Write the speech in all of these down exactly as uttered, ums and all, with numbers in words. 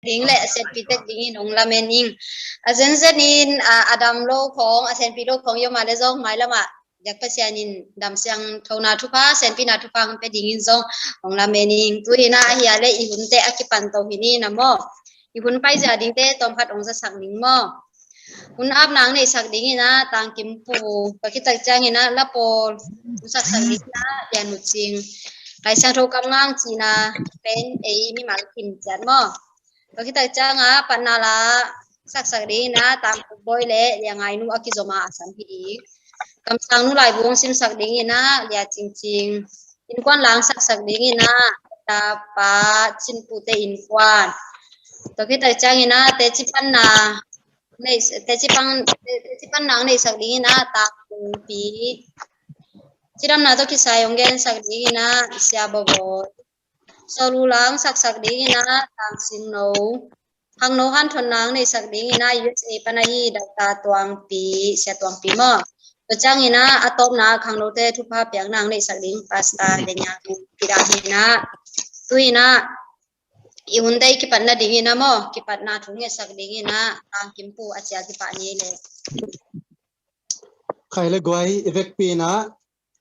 ding le a sianpi tek dingin hong lamen ing. A zenzen in a, a dam lo khong, a sianpi lo khong i om a le zong mailam ah biak Pasian in dam siangthona thupha, sianpina thupha hong pia dingin zong hong lamen ing. Tu-in ah ahi a le i hunte a kipan to hi ni na maw. I hun paizia dingte tawmkhat hong zasak ning maw. Hun apna hong neihsak dingin ah Tang Kim Pu, tua khit tak ciangin ah La Pawl hong saksak dingin ah Lian Ut Cing. Lai Siangtho Kam Ngang cihna pen ei mimal kim ciat maw. Tua khit tak ciangah patna la saksak dingin ah Tang Khup Bawi le Lia Ngai Nu a kizom a a sam hi ding. Kamsang Nu laibu hong simsak dingin ah Lia Cing Cing. Innkuan la hong saksak dingin ah tapa Cin Pu te innkuan. Tua khit tak ciangin ah teci panna nei, teci pan, teci panna hong neihsak dingin ah Tang Kung Pi. Cidamna tawh kisai hong gensak dingin ah Sia Baw Bawi. Sawlu la hong saksak dingin ah Tang Sing No. Khangno hanthotna hong neihsak dingin ah U S A pan ahi Doctor Tuang Pi, Sia Tuang Pi maw. Tua ciangin ah a tawpna ah khangnote thupha piakna hong neihsak ding Pastor Daniel Pi Dang hi in ah. Tu-in ah i hunte i kipatna dingin ah maw, kipatna thu ngetsak dingin ah Tang Kim Pu a cial kipah ni le. Khai le guai, i vekpi in ah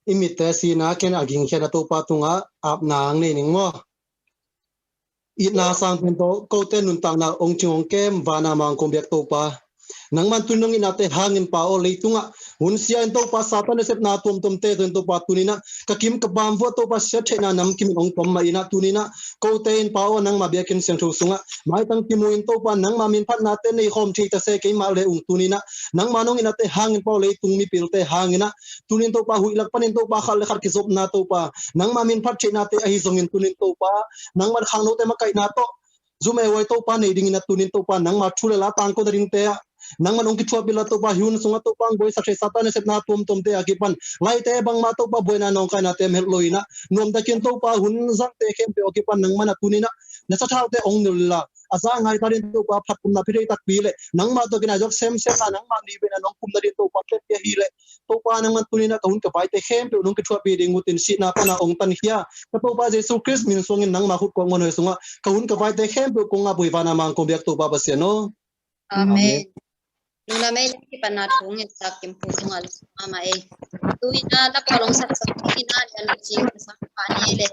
i mitte sihna ken a gingkhiatna Topa tungah apna hong nei ning maw. Itna sang pen tawh kote nuntakna hong cing hong kem, van a mang kong biak Topa, nangman tuni nong itnate hangin Pa aw, leitungah hun sia in Topa Satan nasepna tuamtuamte tawh in Topa tuni in ah ka kim ka bam vuah Topa siat theihna namkim in hong tom mah in ah tuni in ah kote in Pa aw, nangma biakinn siangtho sungah maitang kimu in Topa nangma min phatnate nei khawm thei ta se, keimah le ung tuni in ah nangma nong itnate hangin Pa aw, leitung mipilte hangin ah tuni in Topa huih lak panin Topa khat le khat kizopna Topa nangma min phat theihnate ahi zongin tuni in Topa nangman khangnote makaihna tawh zumeuai Topa nei dingin ah tuni in Topa nangma thu le la tangko nadingte ah nangman hong kithuahpih la Topa, hi hun sungah Topa hong buaisak thei Satan nasepna tuamtuamte a kipan laite bangmah Topa buaina nawngkainate mel lo in ah nuamtakin Topa hun zangte khempeuh a kipan nangman ah tuni in ah na sathaute hong nilh la, a za ngai ta ding Topa phatkumna pia thei takpi le nangmah tawh kinaizawk semsem a nangmah ni veina nong kum nading Topa tepia hi le Topa nangman tuni in ah ka hun ka vaite khempeuh nong kithuahpih ding uh tin sihna pana hong tankhia ka Topa Jesu Khrist min suangin nangma khut kuak muanhuai sungah ka hun ka vaite khempeuh kong ngap uh hi, van a mang kong biak Topa Pasian aw. Amen. Amen. Nuna mei le kipatna thu ngetsak Kim Pu tungah lungdam mahmah ei. Tu-in ah La Pawl hong saksak dingin ah Lian Ut Cing ka sam pah ni le.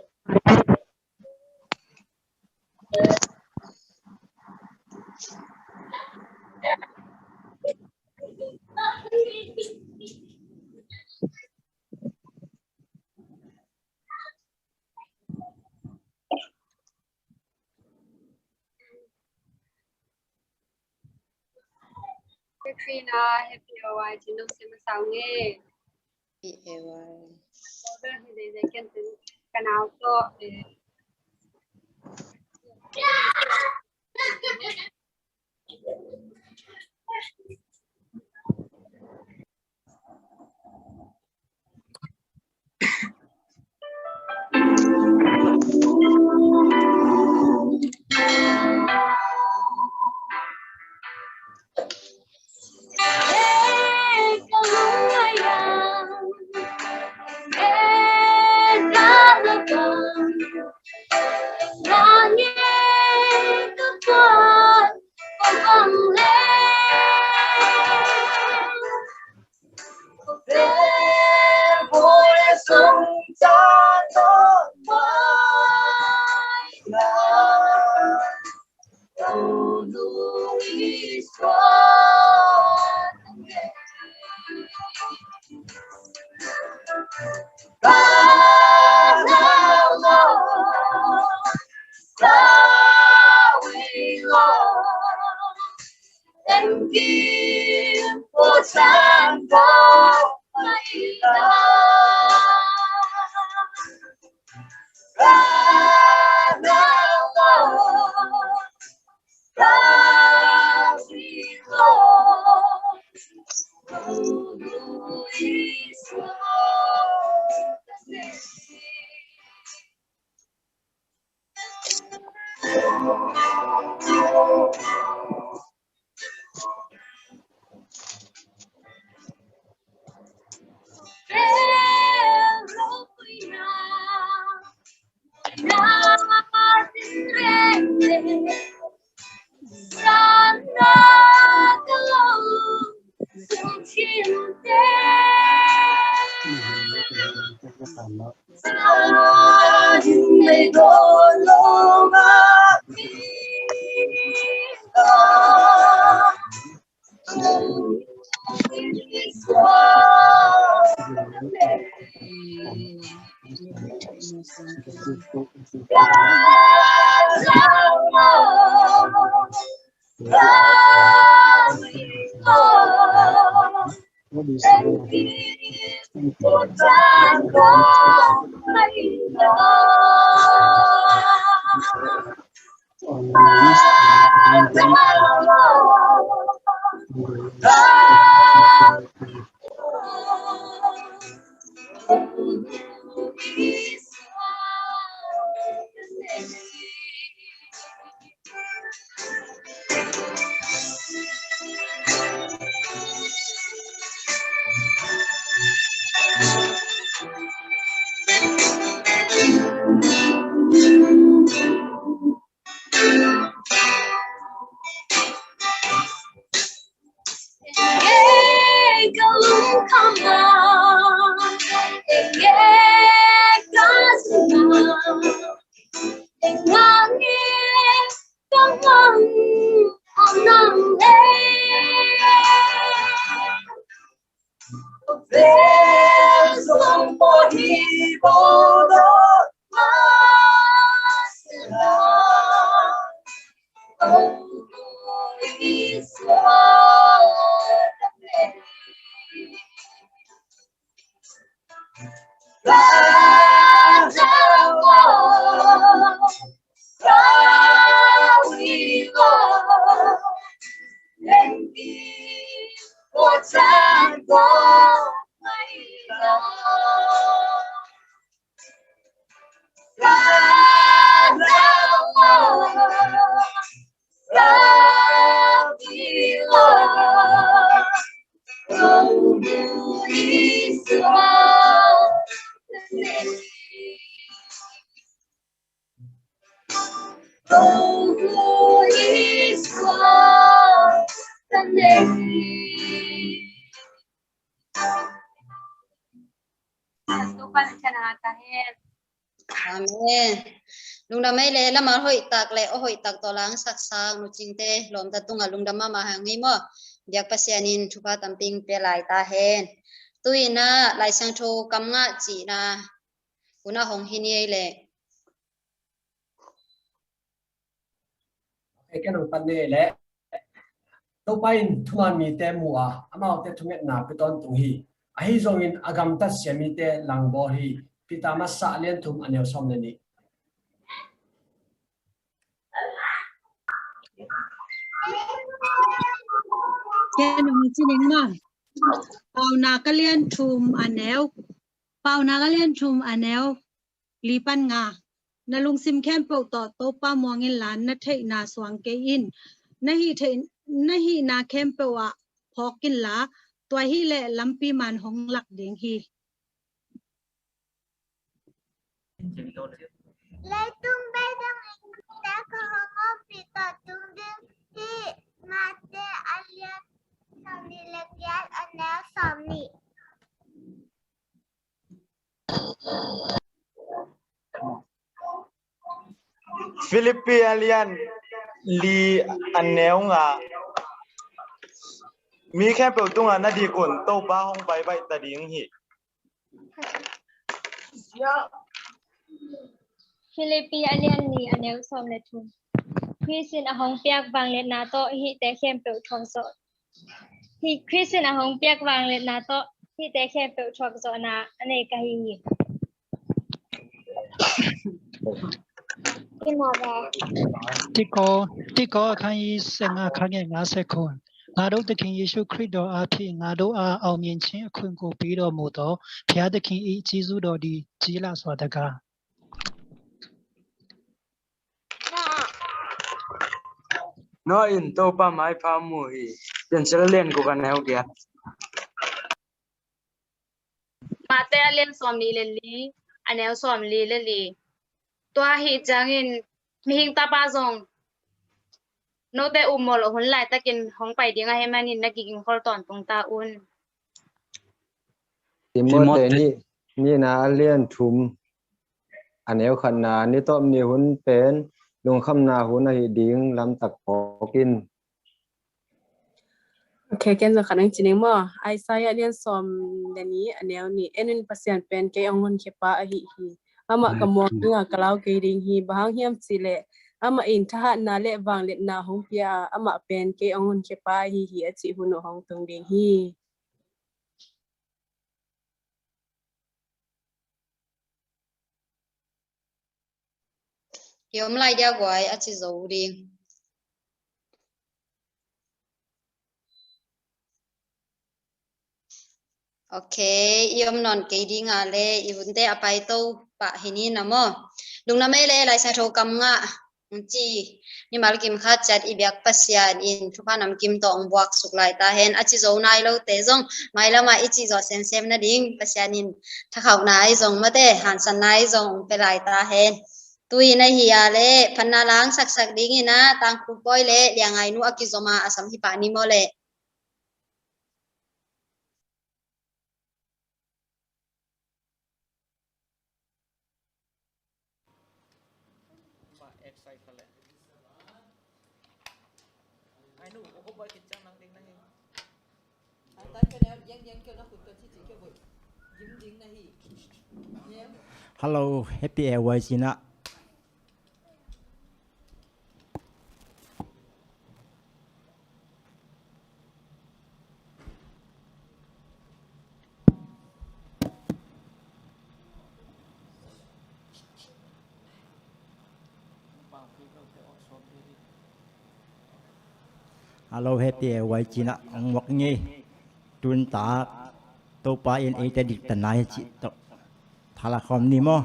Katrina, happy A Y ci nong sim a sau nge. Happy A Y. Order hi dei dei ken tin ka nau tawh, eh. Amen. Lungdam ei le, lama hoih tak le aw hoih tak tawh langsaksak Nu Cingte lawmta tungah lungdam mahmah hang ei maw. Biak Pasian in thupha tampi pia lai ta hen. Tu-in ah Lai Siangtho kam ngah cihna hun ah hong hi ni ei le. Ei, ken hong pan ni le. Topa in thuman mite mu a, amaute thungetna pia tawntung hi. Ahi zongin a gamtat sia mite langbawl hi. Peter masa a lian thum a neu sawm le nih. Ken hong ci ning maw. Paunak a lian thum a neu. Paunak a lian thum a neu li pan nga. Na lungsim khempeuh tawh Topa muang inla, na theihna suang kei in. Na hih theih, na hihna khempeuh ah phawk inla, tua hileh lampi man hong lak ding hi. Leitung bei dongin ka hong ompih tawh tung ding hi. Mate a lian sawmnih le giat a neu sawmnih. Filipi a lian li a neu nga. Mi khempeuh tungah na dik un Topa hong paibaih ta ding hi. Filipi a lian li a neu sawm le thum. Khrist in a hong piak vangliatna tawh hihte khempeuh thuak zawh. Hi, Khrist in a hong piak vangliatna tawh hihte khempeuh thuak zawhna a nei ka hi hi. Tiko, Tiko, အခန်းကြီးဆယ့်ငါး အခန်းငယ်ငါးဆယ့်ခုနစ်။ ငါတို့သခင်ယေရှုခရစ်တော်အားဖြင့် ငါတို့အားအောင်မြင်ခြင်းအခွင့်ကိုပေးတော်မူသော ဘုရားသခင်၏ကျေးဇူးတော်သည် ကြီးလှစွာတကား။ Noah in Topa maipha mu hi. Piancil a lian guk a neu giat. Mate a lian sawmnih le li a neu sawmli le li. Tua ahi ciangin mihing Tapa zong note upmawh loh hun laitakin hong pai ding ahih manin na kigingkhol tawntung ta un. Timote nih, nihna a lian thum. a neu khatna, ni tawp ni hun pen lungkhamna hun ahi ding lamtak phawk in. Ok, ken zong khat hong ci ning maw. Isaiah lian sawm le nih, a neu nih. En un, Pasian pen kei hong honkhia pa ahi hi. Amah ka muang ding a, ka lau kei ding hi. Bang hang hiam cih leh amah in thahatna le vangliatna hong pia a, amah pen kei hong honkhia pa ahi hi, a cih hun uh hong tung ding hi. I om lai dia guai, a ci zo ding. Ok, i om nawn kei ding a le i hunte a paito pah hi ni na maw. Lungdam ei le, Lai Siangtho kam ngah ci, mimal kim khat ciat i biak Pasian in thupha namkim tawh hong buak suk lai ta hen. A ci zo nai lote zong mailam ah i cih zawh semsem nading Pasian in thakhauhna ahi zong, mate, hansanna ahi zong hong pia lai ta hen. Tu-in ahi a le phatna la hong saksak dingin ah Tangkhu Pawi le Liangai nu a kizom a, a sam hi pah ni maw le. Hello, Happy Air Y C na. Hello, Happy Air Y C na, ong mok ngi. Tun tak Topa in eite diktatna hi cih tawh thala khawm ni maw.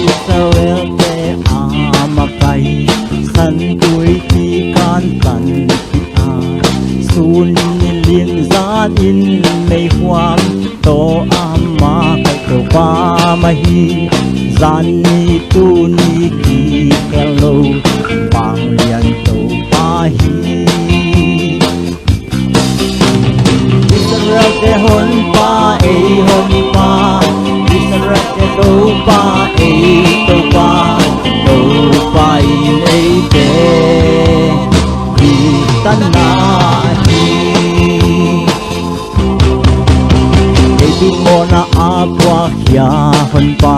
Israel te a makai, San Tuipi kantan pih a, sun in lin, zan in meikhuam, Topa amah kai, Topa mah hi. Zan ni tuni kikhel lo, vanglian Topa hi. Israel te Honpa, ei Honpa, Israel te Topa, ei Topa, Topa in eite diktatna hi. Ei bikmawhna a puakkhia Honpa,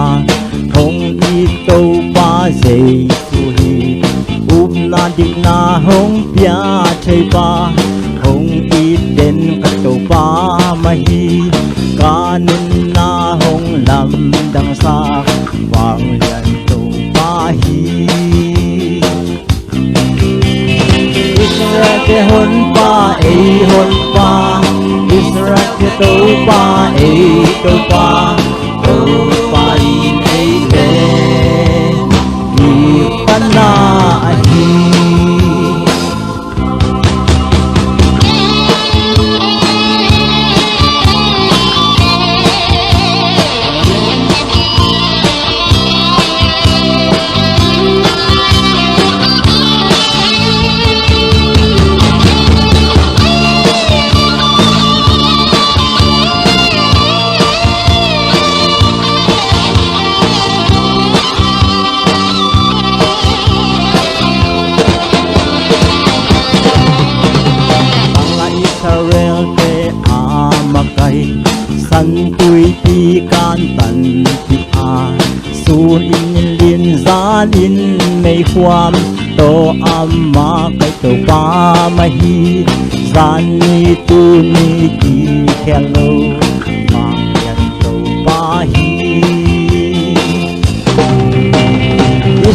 hong it Topa Jesu hi. Upna dikna hong pia thei pa, hong it den khat Topa mah hi. Ka nunna hong lamdangsak, vanglian Topa hi. Israel te Honpa, ei Honpa, Israel te Topa, ei Topa, Topa in eite diktatna ahi. Bangla Israel te a makai, San Tuipi kantan pih a, sun in lin, zan in meikhuam, Topa amah kai, Topa mah hi. Zan ni tuni kikhel lo, vanglian Topa hi.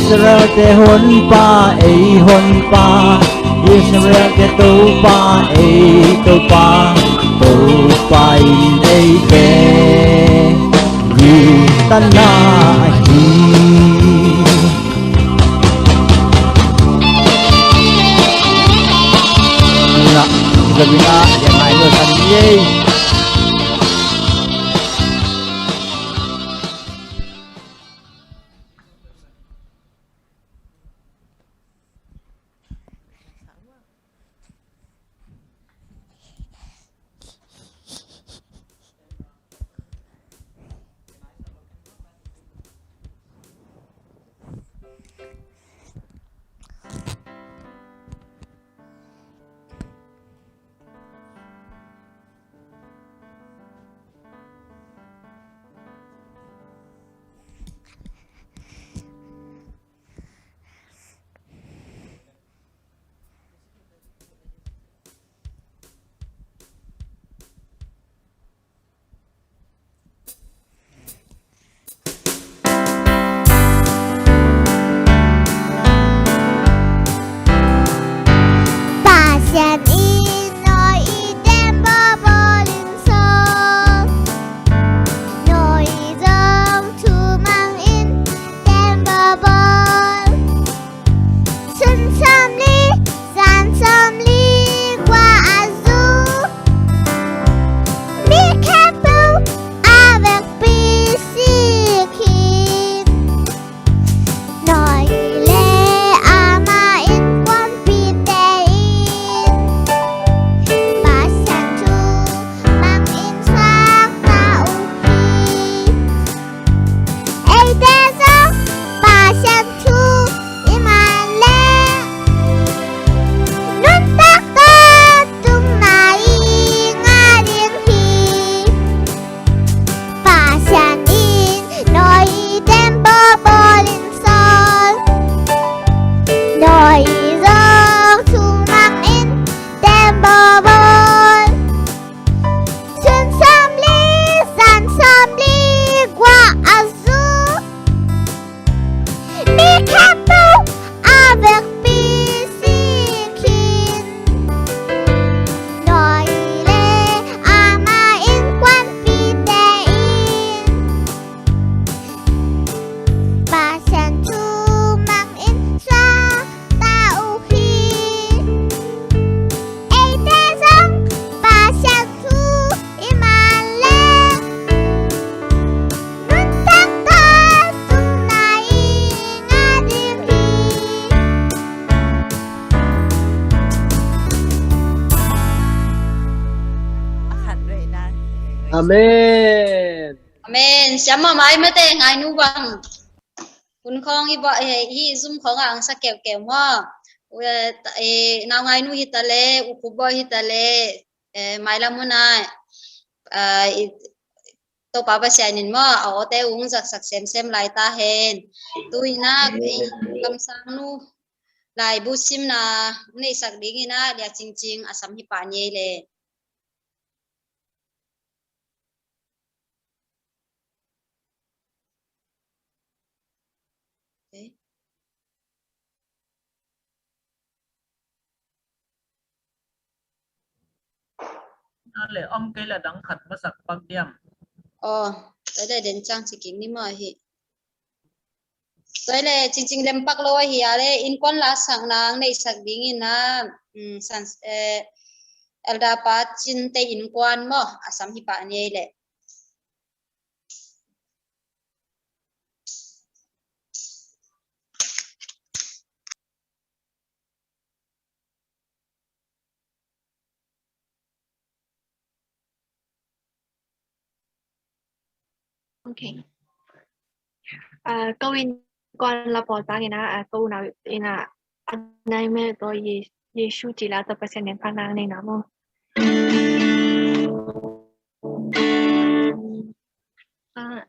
Israel-te Honpa, ei Honpa, Israel-te Topa, ei Topa, Topa in eite gitana ahi. Na, Sabina, yang ai no san ye. Pasian in Noah i tembaw bawlin sawl, Noah zong thumang in tembaw bawl. Sun sawmli, zan sawmli guah a zuk, mi khempeuh a vekpi sik hi. Noah le ama innkuanpihte in Pasian thu mang in suakta uh hi. Eite zong Pasian thu i man leh nuntak tawh tungna i ngah ding hi. Pasian in Noah i tembaw bawlin sawl, Noah zong thumang in tembaw bawl. Sun sawmli, zan sawmli guah a zuk, mi khempeuh a vekpi sik hi. Noah le ama innkuanpihte in Pasian thu mang in suakta uh hi. Eite zong Pasian thu i man leh nuntak tawh tungna i ngah ding hi. Amen. Amen. Siam mahmah ei mate, ngainu bang. Hun khawng hi bawh, eh, hi zum khawng a angsa keuhkeuh maw. Eh, ta-, eh, nau ngainu hi ta le, u Khup Bawi hi ta le, eh, mailam hun a, ah, i, Topa Pasian in maw, a awte ung zaksak semsem lai ta hen. Tu in a, eh, kamsang nu laibu simna neihsak ding in a, Lia Cingcing a sam hi pah ni ei le. Na le om kei la dang khat masak pak diam. Aw, tua le den cang ci kik ni maw hi. Tua le Cingcing lem pak lo ahi a le, innkuan la sak nang neihsak ding in a, mm, san, eh, Elder Pa Cin te innkuan maw, a sam hi pah ni ei le. Ok. Ah, ko innkuan la pawl tang in a, ah, ko unau in a, a nai me to Ye-, Yesu ci la to Pasian in pa nang nei na mo. Ah.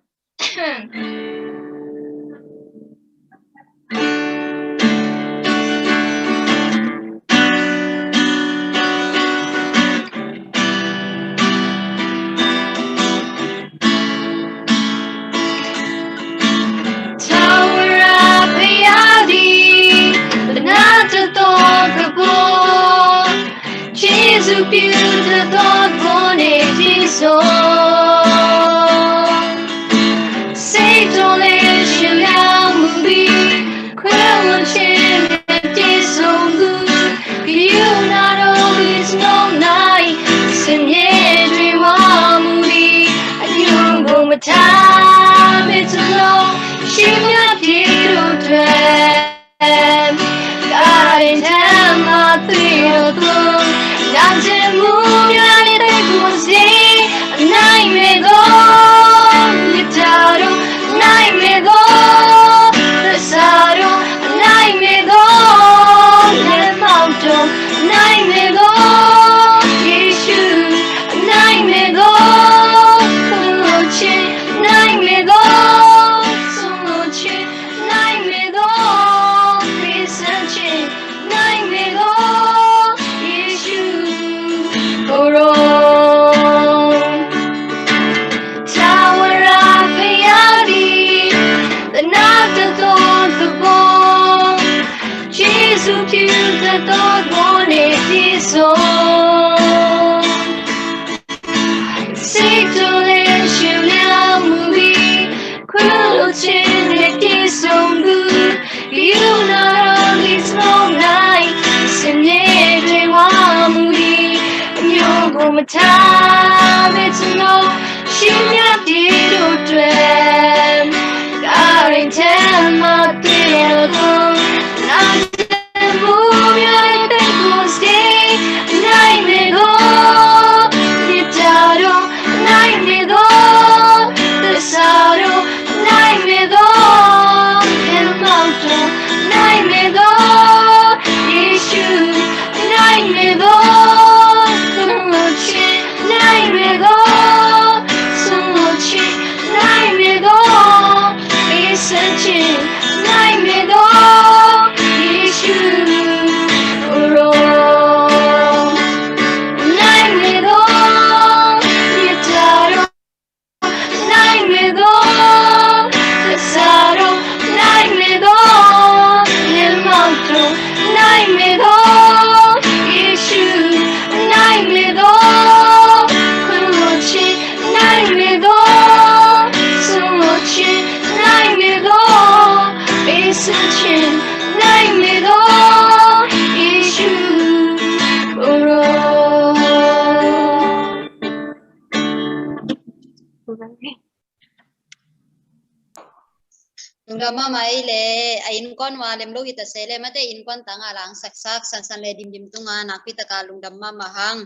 Lungdam mahmah ei le, a innkuan uh a lem lo hi ta se le, mate innkuan tang a langsaksak, sansan le dimdim tunga nakpi taka lungdam mahmah hang.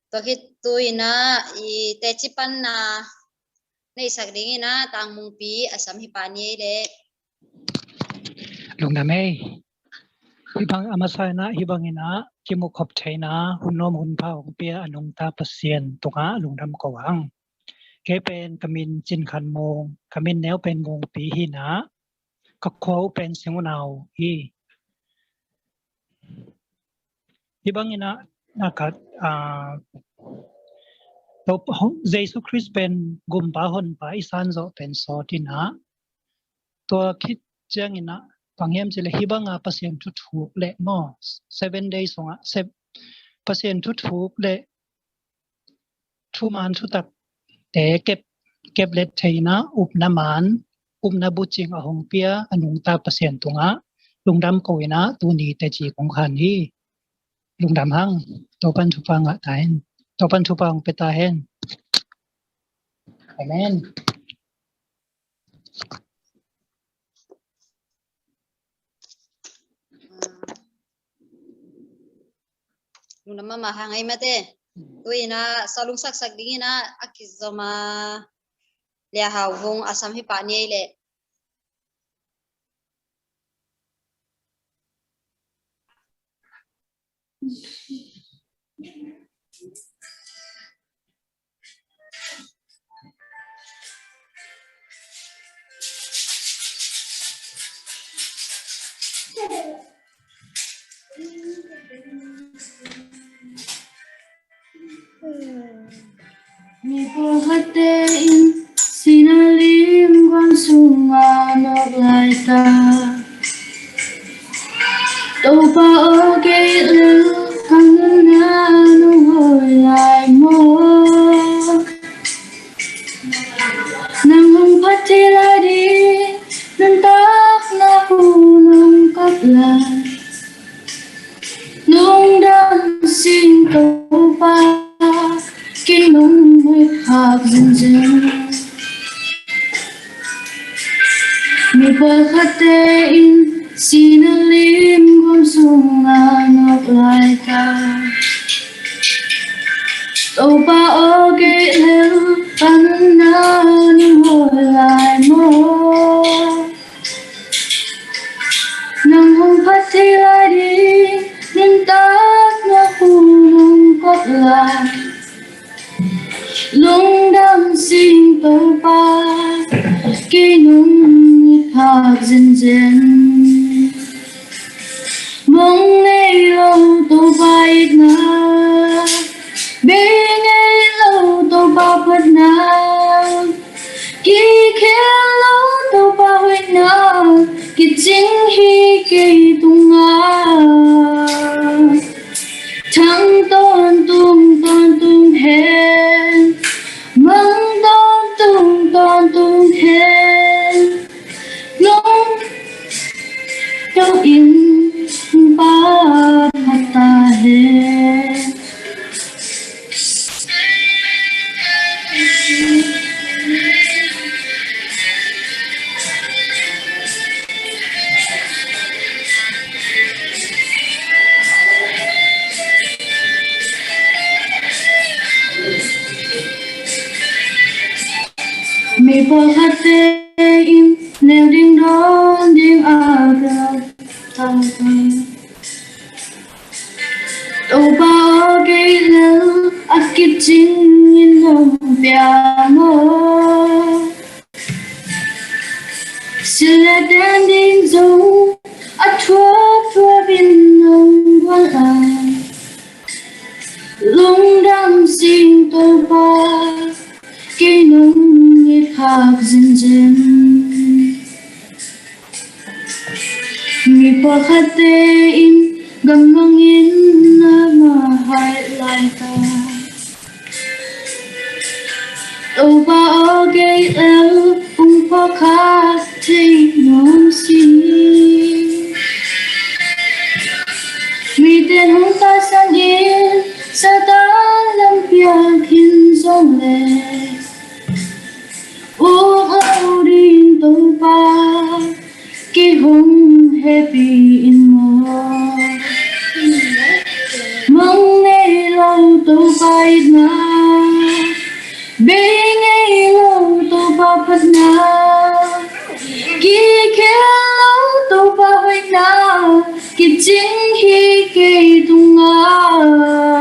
Tua khit tu-in ah i teci panna neihsak dingin ah Tangmungpi a sam hi pah ni ei le. Lungdam ei. Hih bang a masa in ah, hih bangin ah kimu khop theihna hun nuam hun pha hong pia a nungta Pasian tungah lungdam ko hang. Kei pen ka min Cin Khan Mung, ka min neu pen Mungpi hi in ah, ka khua uh pen Sing Unau hi. Hih bangin ah, na ka, ah, Topa, Jesu Khrist pen gumpa honpa i san zawh pen sawt in ah, tua khit ciangin ah, bang hiam cih leh hih banga Pasian thuthuk le maw, seven days sungah, se-, Pasian thuthuk le thuman thutakte kep, kep let theihna upna man, upna bucing a hong pia a nungta Pasian tungah lungdam ko in ah tuni teci kong khan hi. Lungdam hang. Topan thupha ngah ta hen. Topan thupha hong pia ta hen. Amen. Lungdam mahmah hang ei mate. Tu-in ah sa lungsaksak dingin ah a kizom a Lia Hau Vung a sam hi pah ni ei le. Mi pawlkhatte in sihna lim guam sungah nawk lai ta. Topa aw, kei lel ka nunna nong hawi lai maw? Nang hong phat thei lai ding nuntakna uh nong kap lai. Lungdam sing Topa, kei nong huih khak zenzen. Mi pawlkhatte in sihna lim guam sungah nawk lai ta. Topa aw, kei lel ka nunna nong hawi lai maw? Nang hong phat thei lai ding nuntakna uh nong kap lai. Lungdam sing Topa, kei nong huih khak zenzen. Mong nei lo Topa itna, bei ngei lo Topa phatna, kikhel lo Topa hoihna, kicing hi kei tungah. Thang tawntung tawntung hen, mang tawntung tawntung hen, lungdam in Pa phat ta hen. Pawlkhatte in neu ding dawn ding a galtak. Topa aw, kei lel a kicingin nong pia maw? Sil le ten ding zong a thuapthuapin nong guan lai. Lungdam sing Topa, kei nong it khak zenzen. Mi pawlkhatte in gamlangin na mah haih lai ta. Topa aw, kei lel hong phawk kha thei nuam si. Mite hong tahsan in Satan lampiak khin zong le, uk lo ding Topa, kei hong hehpih in maw. Mang ngei lo Topa itna, bei ngei lo Topa phatna, kikhel lo Topa hoihna, kicing hi kei tungah.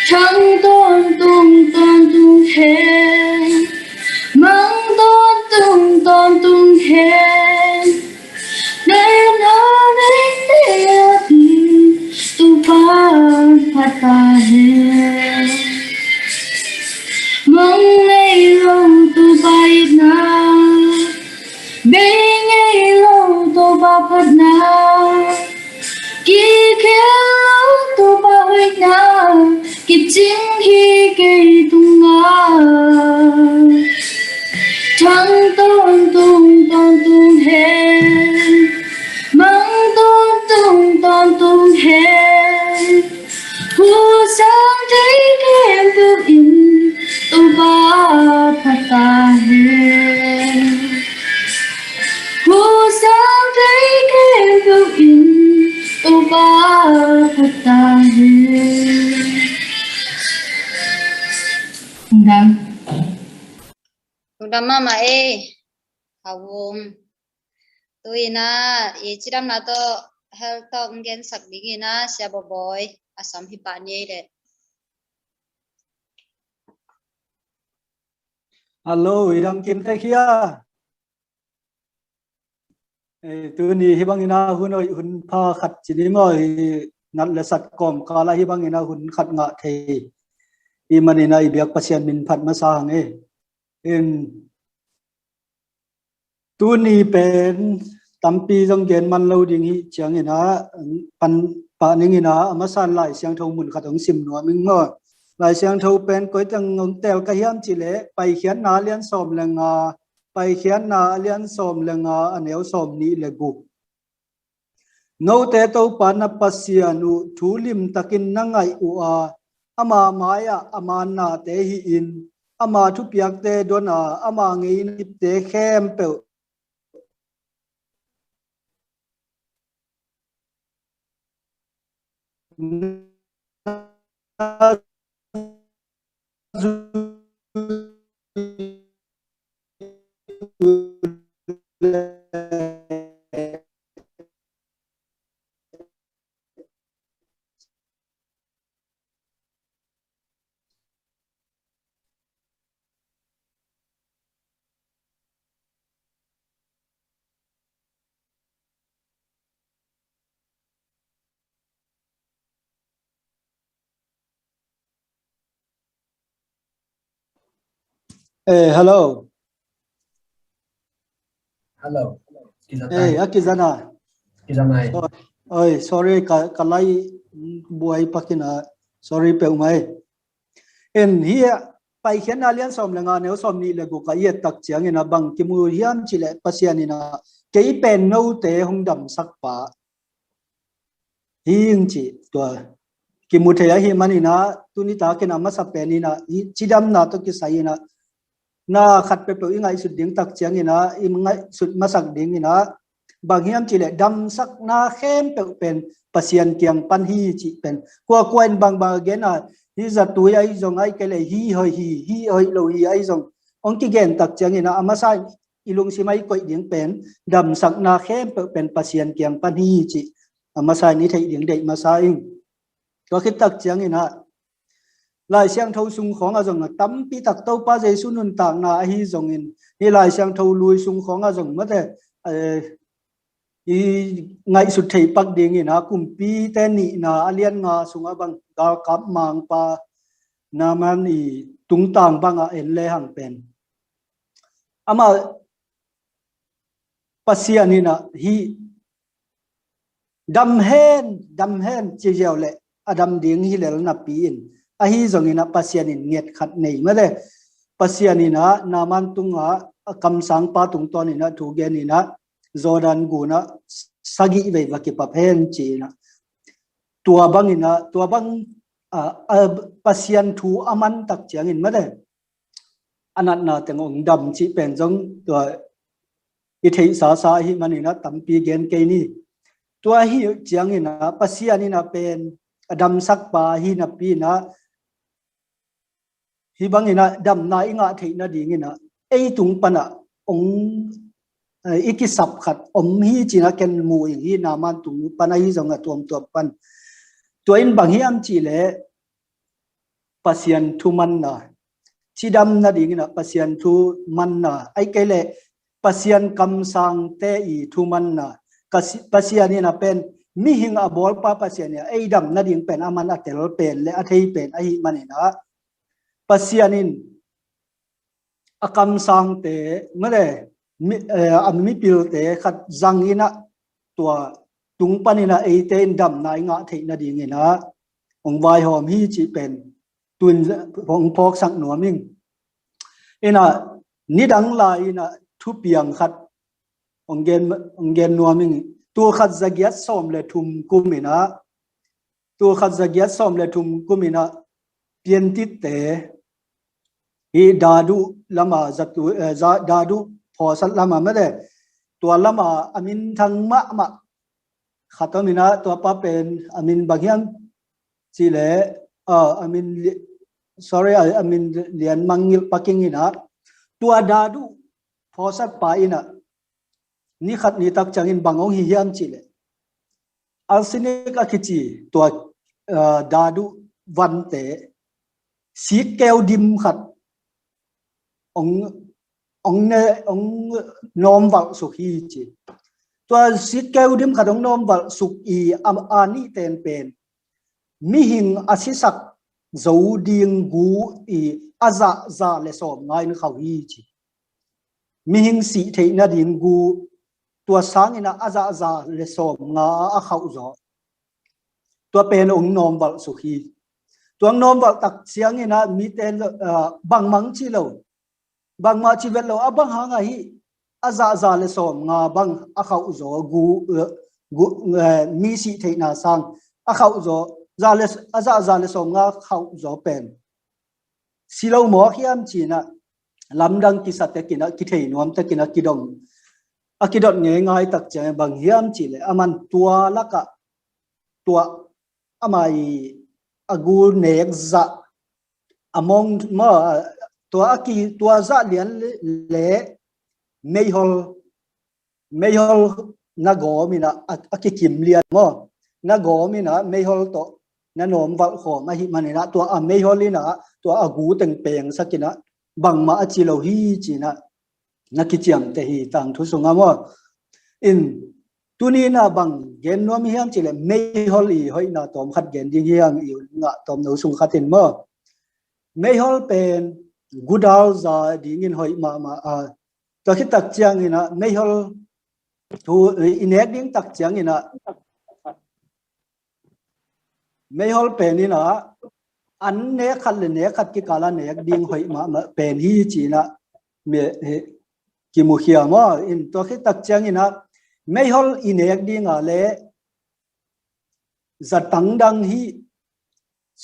Thang tawntung tawntung hen, mang tawntung tawntung hen, na na nei nei a pi, Topa phat ta hen. Mang ngei lo Topa itna, bei ngei lo Topa phatna, kikhel lo Topa hoihna, kicing hi kei tungah. Thang tawntung tawntung hen, mang tawntung tawntung hen, hu sang thei khempeuh in Topa phat ta hen. Hu sang thei khempeuh in Topa phat ta hen. Lungdam. Lungdam mahmah ei. Hau um. Tu-in ah i cidamna tawh health talk hong gensak dingin ah Sia Bawi a sam hi pah ni ei leh. Hello, i dam kim tek hia. Eh, tuni hih bangin ah hun hoih hun pha khat ci ni maw, i nat le sat kawmkal ah hih bangin ah hun khat ngah thei. Hih manin ah i biak Pasian min phat masa hang ei. In tuni pen tampi zong gen man lo ding hi ciangin ah pan pah ning in ah a masa in Lai Siangtho mun khat hong sim nuam ing maw. Lai Siangtho pen koi teng hong tel ka hiam cih leh Paikhiatna a lian sawm le nga, Paikhiatna a lian sawm le nga a neu sawm nih le guk. Note Topa na Pasian uh thu limtakin na ngaih uh a, ama mai-ah a man nate hi-in, ama thupiakte don a, ama ngeina kipte khempeuh Eh, hello. Hello. Kizat eh, ai. A kizat a. Kizat ai. So-, oi, sorry, ka, ka lai buai pakin a. Sorry peuhmah ei. En, hih Paikhiatna lian sawm le nga neu sawm nih le guk a i et tak ciangin a bang kimu hiam cih leh Pasian in a kei pen note hong damsak pa hi ing cih tua kimu thei ahih manin a, tuni takin a masa pen in a, hih cidamna tawh kisai in a, na khat peuhpeuh i ngaihsut ding tak ciangin a, i ngaihsut masak dingin a, bang hiam cih leh damsakna khempeuh pen Pasian kiang pan hi cih pen. Kuakua in bangbang a gen a, hih zatui ahi zong, ahih kei leh hih hoih hi, hih hoih lo hi ahi zong, hong kigen tak ciangin ah, a masa in i lungsim ah i koih ding pen, damsakna khempeuh pen Pasian kiang pan hi cih a masa in i theih ding deih masa ing. Tua khit tak ciangin ah, Lai Siangtho sung khawng ah zong a tampi tak Topa Jesu nuntakna ahi zongin, hih Lai Siangtho lui sung khawng ah zong mate, eh, i ngaihsut theih pak dingin ah, Kumpite Nihna a lian nga sungah bang galkap mangpa Naaman i tungtang bangah en le hang pen, amah Pasian in ah hih dam hen, dam hen ci ziau leh a dam ding hi lel napi in, ahi zongin ah Pasian in nget khat nei mate. Pasian in ah Naaman tungah, a kamsangpa tungtawn in ah thu gen in ah, Jordan gun ah sagih vei va kipap hen ci in ah, tua bangin ah, tua bang, a, a, Pasian thu a man tak ciangin mate, a natna teng hong dam cih pen zong tua i theihsa sa ahih manin ah tampi gen kei ni. Tua hi ciangin ah Pasian in ah pen a damsakpa hi napi in ah, hih bangin ah damna i ngah theih nadingin ah ei tung pan ah hong, eh, i kisap khat om hi ci in ah ken mu ing, hih Naaman tung pan ahi zong a tuamtuam pan. Tua in bang hiam cih leh Pasian thumanna, cidam nadingin ah Pasian thumanna, ahih kei leh Pasian kamsangte i thumanna, Pasian in ah pen mihing a bawlpa Pasian in ah ei dam nading pen a man a tel pen le a thei pen ahih manin ah, Pasian in a kamsangte mate, mi, eh, a mipilte khat zang in ah, tua tung panin ah eite in damna i ngah theih nadingin ah hong vaihawm hi cih pen tu in hong phawksak nuam ing. In ah nidang lai in ah thupiang khat hong gen, hong gen nuam ing. Tul khat za giat sawm le thum kum in ah, tul khat za giat sawm le thum kum in ah piantitte, hih Dadu lam ah, zatu, eh, za, Dadu phawsat lam ah mate, tua lam ah a minthang mahmah khat om in ah, tua pa pen a min bang hiam cih leh, ah, a min li-, sorry, a, a min Lian Mang Ngilh Paking in ah, tua Dadu phawsatpa in ah ni khat ni tak ciangin bang hong hi hiam cih leh, arsenic a kici tua, ah, Dadu vante sikkeu dim khat hong, hong ne, hong nawmvalh suk hi ci. Tua sikkeu dim khat hong nawmvalh suk i a, a nihten pen mihing a sisak zo ding gu i a zah za le sawmnga in khauh hi ci. Mihing sih theih nading gu, tua sangin ah a zah za le sawmnga a khauh zaw. Tua pen hong nawmvalh suk hi. Tua hong nawmvalh tak ciangin ah mite, ah, bangmah ci lo, bangmah ci vet lo, a bang hang ahi, a zah za le sawmnga bang a khauh zaw gu, eh, gu, eh, mi sih theihna sang a khauh zaw, za le, a zah za le sawmnga khauh zaw pen si lo mawk hiam ci in ah lamdang kisa tek in ah, kithei nuam tek in ah kidong, a kidot ngeingai tak ciang bang hiam cih leh, a man tua lakah tua amah i a gu nek zah, a mong maw, tua a ki, tua zah lian le, le meihol, meihol na gawm in ah, a, a kikim lian maw, na gawm in ah meihol tawh na nawmvalh khawm ahih manin ah, tua a meihol in ah tua a gu teng pengsak in ah bangmah a ci lo hi ci in ah na kiciamteh hi tangthu sungah maw. In tuni in ah bang gen nuam hiam cih leh, meihol i hoihna tawm khat gen ding hi hang, i ngah tawm no sung khat in maw. Meihol pen gudal za dingin hoih mahmah a, tua khit tak ciangin ah meihol thu i nek ding tak ciangin ah, meihol pen in ah an nek khat le nek khat kikal ah nek ding hoih mahmah pen hi ci in ah mi, hi, kimukhia maw. In tua khit tak ciangin ah meihol i nek ding ah le zatang dang hi,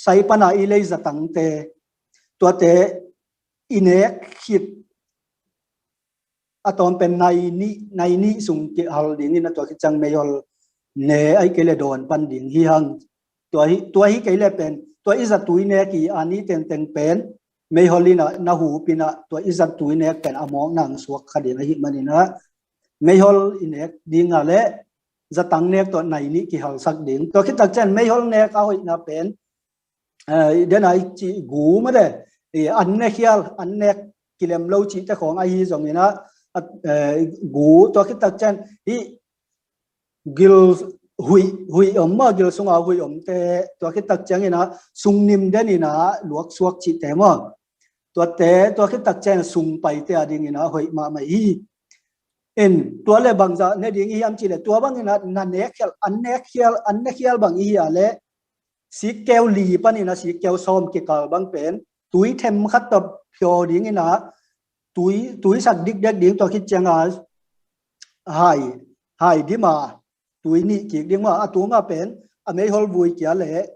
sai pan a i lei zatangte, tuate i nek khit a tawm pen nai nih, nai nih sung kihal dingin ah tua khit ciang meihol ne ahih kei leh dawn pan ding hi hang. Tua hi, tua hi kei leh pen tua i zatui nek i a nih tengteng pen meihol in ah na hup in ah tua i zat tui nek pen a mawkna hong suak kha ding ahih manin ah meihol i nek ding a leh zatang nek tawh nai nih kihalsak ding. Tua khit tak ciang meihol nek a hoihna pen, eh, den a i cih gu mah de, eh, an ne khial, an nek kilem lo cihte khawng ahi zongin ah, at, eh, gu tua khit tak ciang hih gil huih, huih om maw, gil sunga huih omte tua khit tak ciangin ah sungnim den in ah luaksuak cihte maw. Tuate tua khit tak ciang sungpaite a dingin ah hoih mahmah hi. In tua le bangzah ne ding i hiam cih leh tua bangin ah na nek khial, an nek khial, an ne khial bang i hi a leh sikkeu li panin ah sikkeu sawm kikal bang pen tui themkhat tawh phiaw dingin ah tui, tui sak dikdek ding, tua khit ciang a hai, hai dim a tui nih kik ding maw, a tung a pen a meihol vui kia leh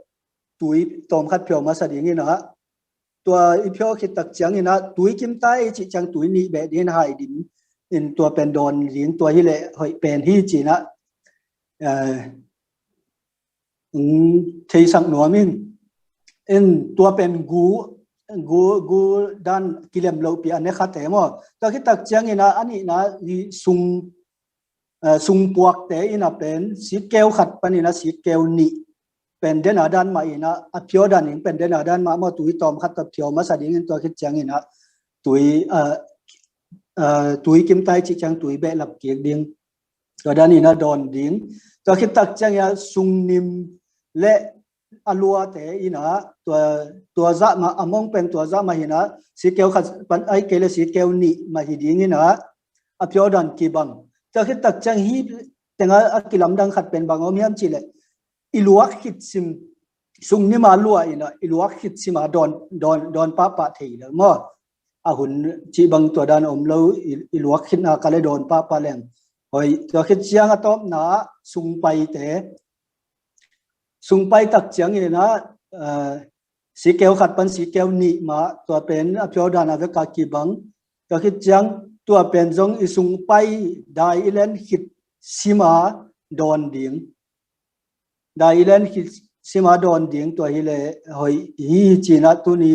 tui tawmkhat phiaw masa dingin ah tua i phiaw khit tak ciangin ah tui kimta i cih ciang tui nih beh dingin hai dim in tua pen dawn ding, tua hi leh hoih pen hi ci-in ah, eh, hong theisak nuam ing. In tua pen gu, gu, gu dan kilem lohpi a ne khate maw. Tua khit tak ciangin ah a nihna i sung, eh, sungpuakte in ah pen sikkeu khat panin ah sikkeu nih pen den a dan mah in ah a phiaw dan in pen den a dan mah maw, tui tawmkhat tawh phiaw masa dingin tua khit ciangin ah tui, eh, eh, tui kimta i cih ciang tui behlap kik ding. Tua dan in ah dawn ding. Tua khit tak ciangin ah sungnim le a luate in ah tua, tua zah mah, a mong pen tua zah mah hi-in ah sikkeu khat pan ahih kei leh sikkeu nih mah hi dingin ah a phiaw dan kibang. Tua khit tak ciang hih teng a, a kilamdang khat pen bang om hiam cih leh i luak khit sim, sungnim a lua in ah i luak khit sim a dawn, dawn, dawn pahpah thei lel maw. A hun cih bang tua dan om lo, i, i luak khitna ka leh dawn pahpah leng hoih. Tua khit ciang a tawpna sungpaite, sungpai tak ciangin ah, eh, sikkeu khat pan sikkeu nih mah, tua pen a phiaw dan a vek a kibang. Tua khit ciang tua pen zong i sungpai dai i len khit sim a dawn ding. Dai i len khit sim a dawn ding, tua hi leh hoih hi ci-in ah tuni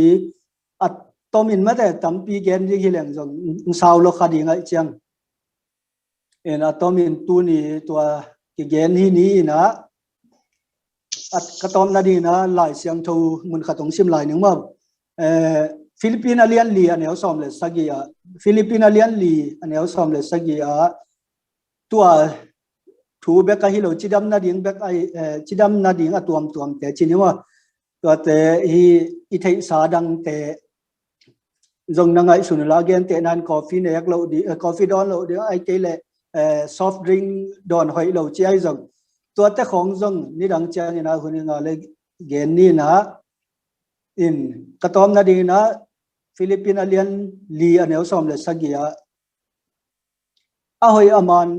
a tomin mate tampi gen ding hi leng zong hong sau lo kha ding ahih ciang. In a tomin tuni tua kigen hi ni in ah, a ka tawpna dingin ah Lai Siangtho mun khat hong sim lai ning maw. Eh, Philippine a lian li a neu sawm le sagih ah, Philippine a lian li a neu sawm le sagih ah, tua thu bek ahi lo, cidam nading bek ahi, eh, cidam nading a tuamtuamte ci ni maw. Tuate hi i theihsa dangte zong na ngaihsun uh la, gentehna in coffee nek loh ding, eh, coffee dawn loh ding, ahih kei leh, eh, soft drink dawn hoih lo ci ahi zong. Tuate khawng zong nidang ciangin ah hun i ngah leh gen ni in ah, in ka tawpna dingin ah Philippine a lian li a neu sawm le sagih ah, a hoih a man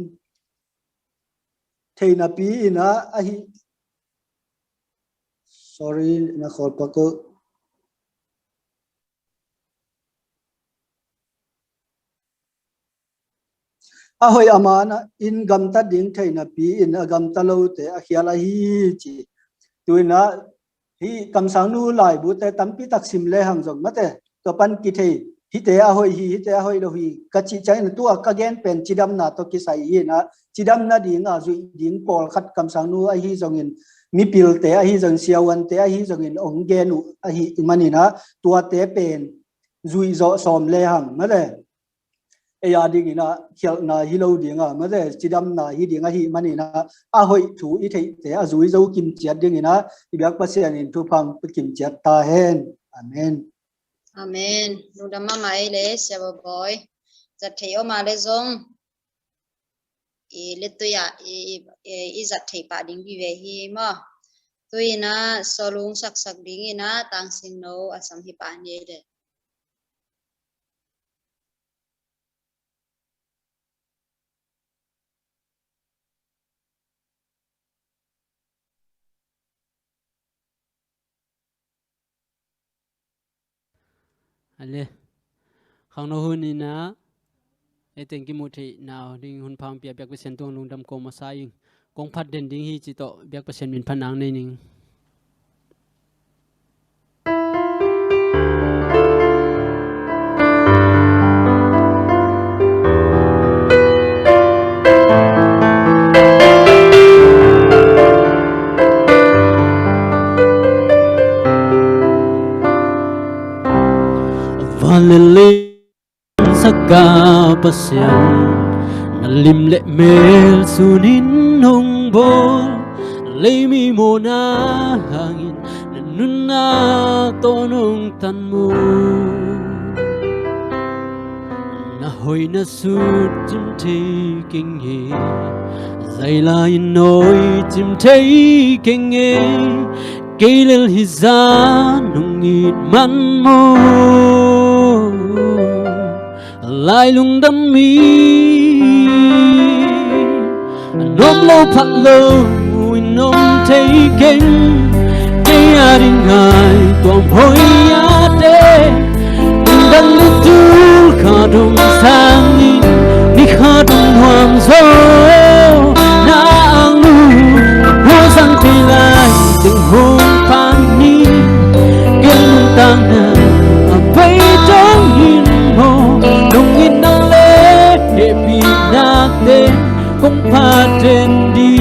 thei napi in ah ahi, sorry, na khawl pak uh. A hoih a man in gamtat ding thei napi in a gamta lote a khial ahi ci. Tu-in ah hih kamsangnu laibute tampi tak sim lehang zong mate, tua pan kithei, hihte a hoih hi, hihte a hoih lo hi ka cih ciangin tua ka gen pen cidamna tawh kisai hi-in ah, cidam nading a zuih ding pawlkhat kamsangnu ahi zongin, mipilte ahi zongin, siavuante ahi zongin hong gen uh ahih manin ah, tuate pen zuih zawh sawm lehang mate, ei a dingin ah khialhna hi lo ding a mate, cidamna hi ding ahih manin ah, a hoih thu i theihte a zui zo kimciat dingin ah i biak Pasian in thupha hong pia kimciat ta hen. Amen. Amen. Lungdam mahmah ei le, Sia Bawi. Zat theih om a leh zong i lettui ah i, i, i, i zat theih pah ding vive hi maw. Tu-in ah sawlung saksak dingin ah Tang Sing No a sam hi pah ni ei le. A le, khangno hun in ah ei teng kimuh theihna ding hun pha hong pia biak Pasian tungah lungdam ko masa ing. Kong phat den ding hi cih tawh biak Pasian min phat nang nei ning. Sak a Pasian, na lim le mel sunin hong bawl, lei mi mawhna hangin na nunna tawh nong tan mu. Na hoihna sut cim thei keng e, zai lai in hoih cim thei keng e, kei lel hih zah nong it man maw. Lai lungdam mi, a nuam lo phat lo in om thei keng. Kei a ding ngaihtuah hoih a te, dang ni tul khat hong sangin, ni khat hong nuam zaw. Na ang lung, hong zang thei lai teng hong phan ni. Kei nuntakna a bei dong in maw, nong itna le hehpihna te kong phat den ding.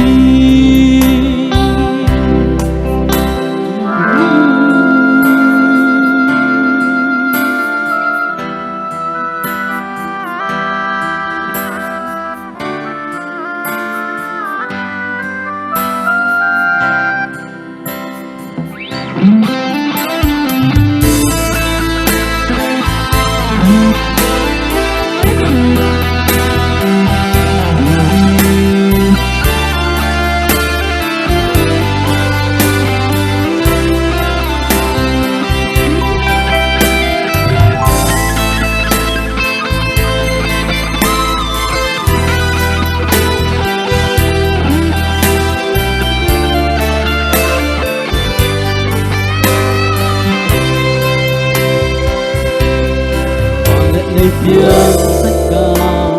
Van le lei piangsak a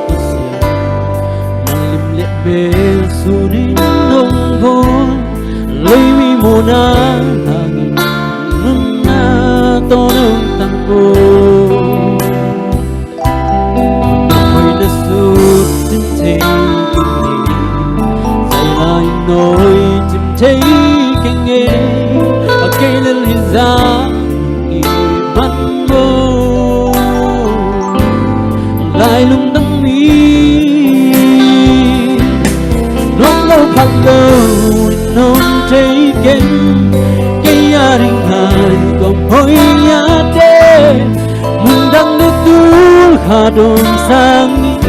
Pasian, na lim le mel sunin hong bawl, lei mi mawhna hangin nunna tawh nong tan mu. Na hoihna sut cim thei keng e, zai lai in hoih cim thei keng e, a kei lel hih zah nong it man maw. Lai lungdam mi, nuam lo phat lo in om thei keng. Kei a ding ngaihtuah hoih a te, mun dang ni tul khat hong sangin,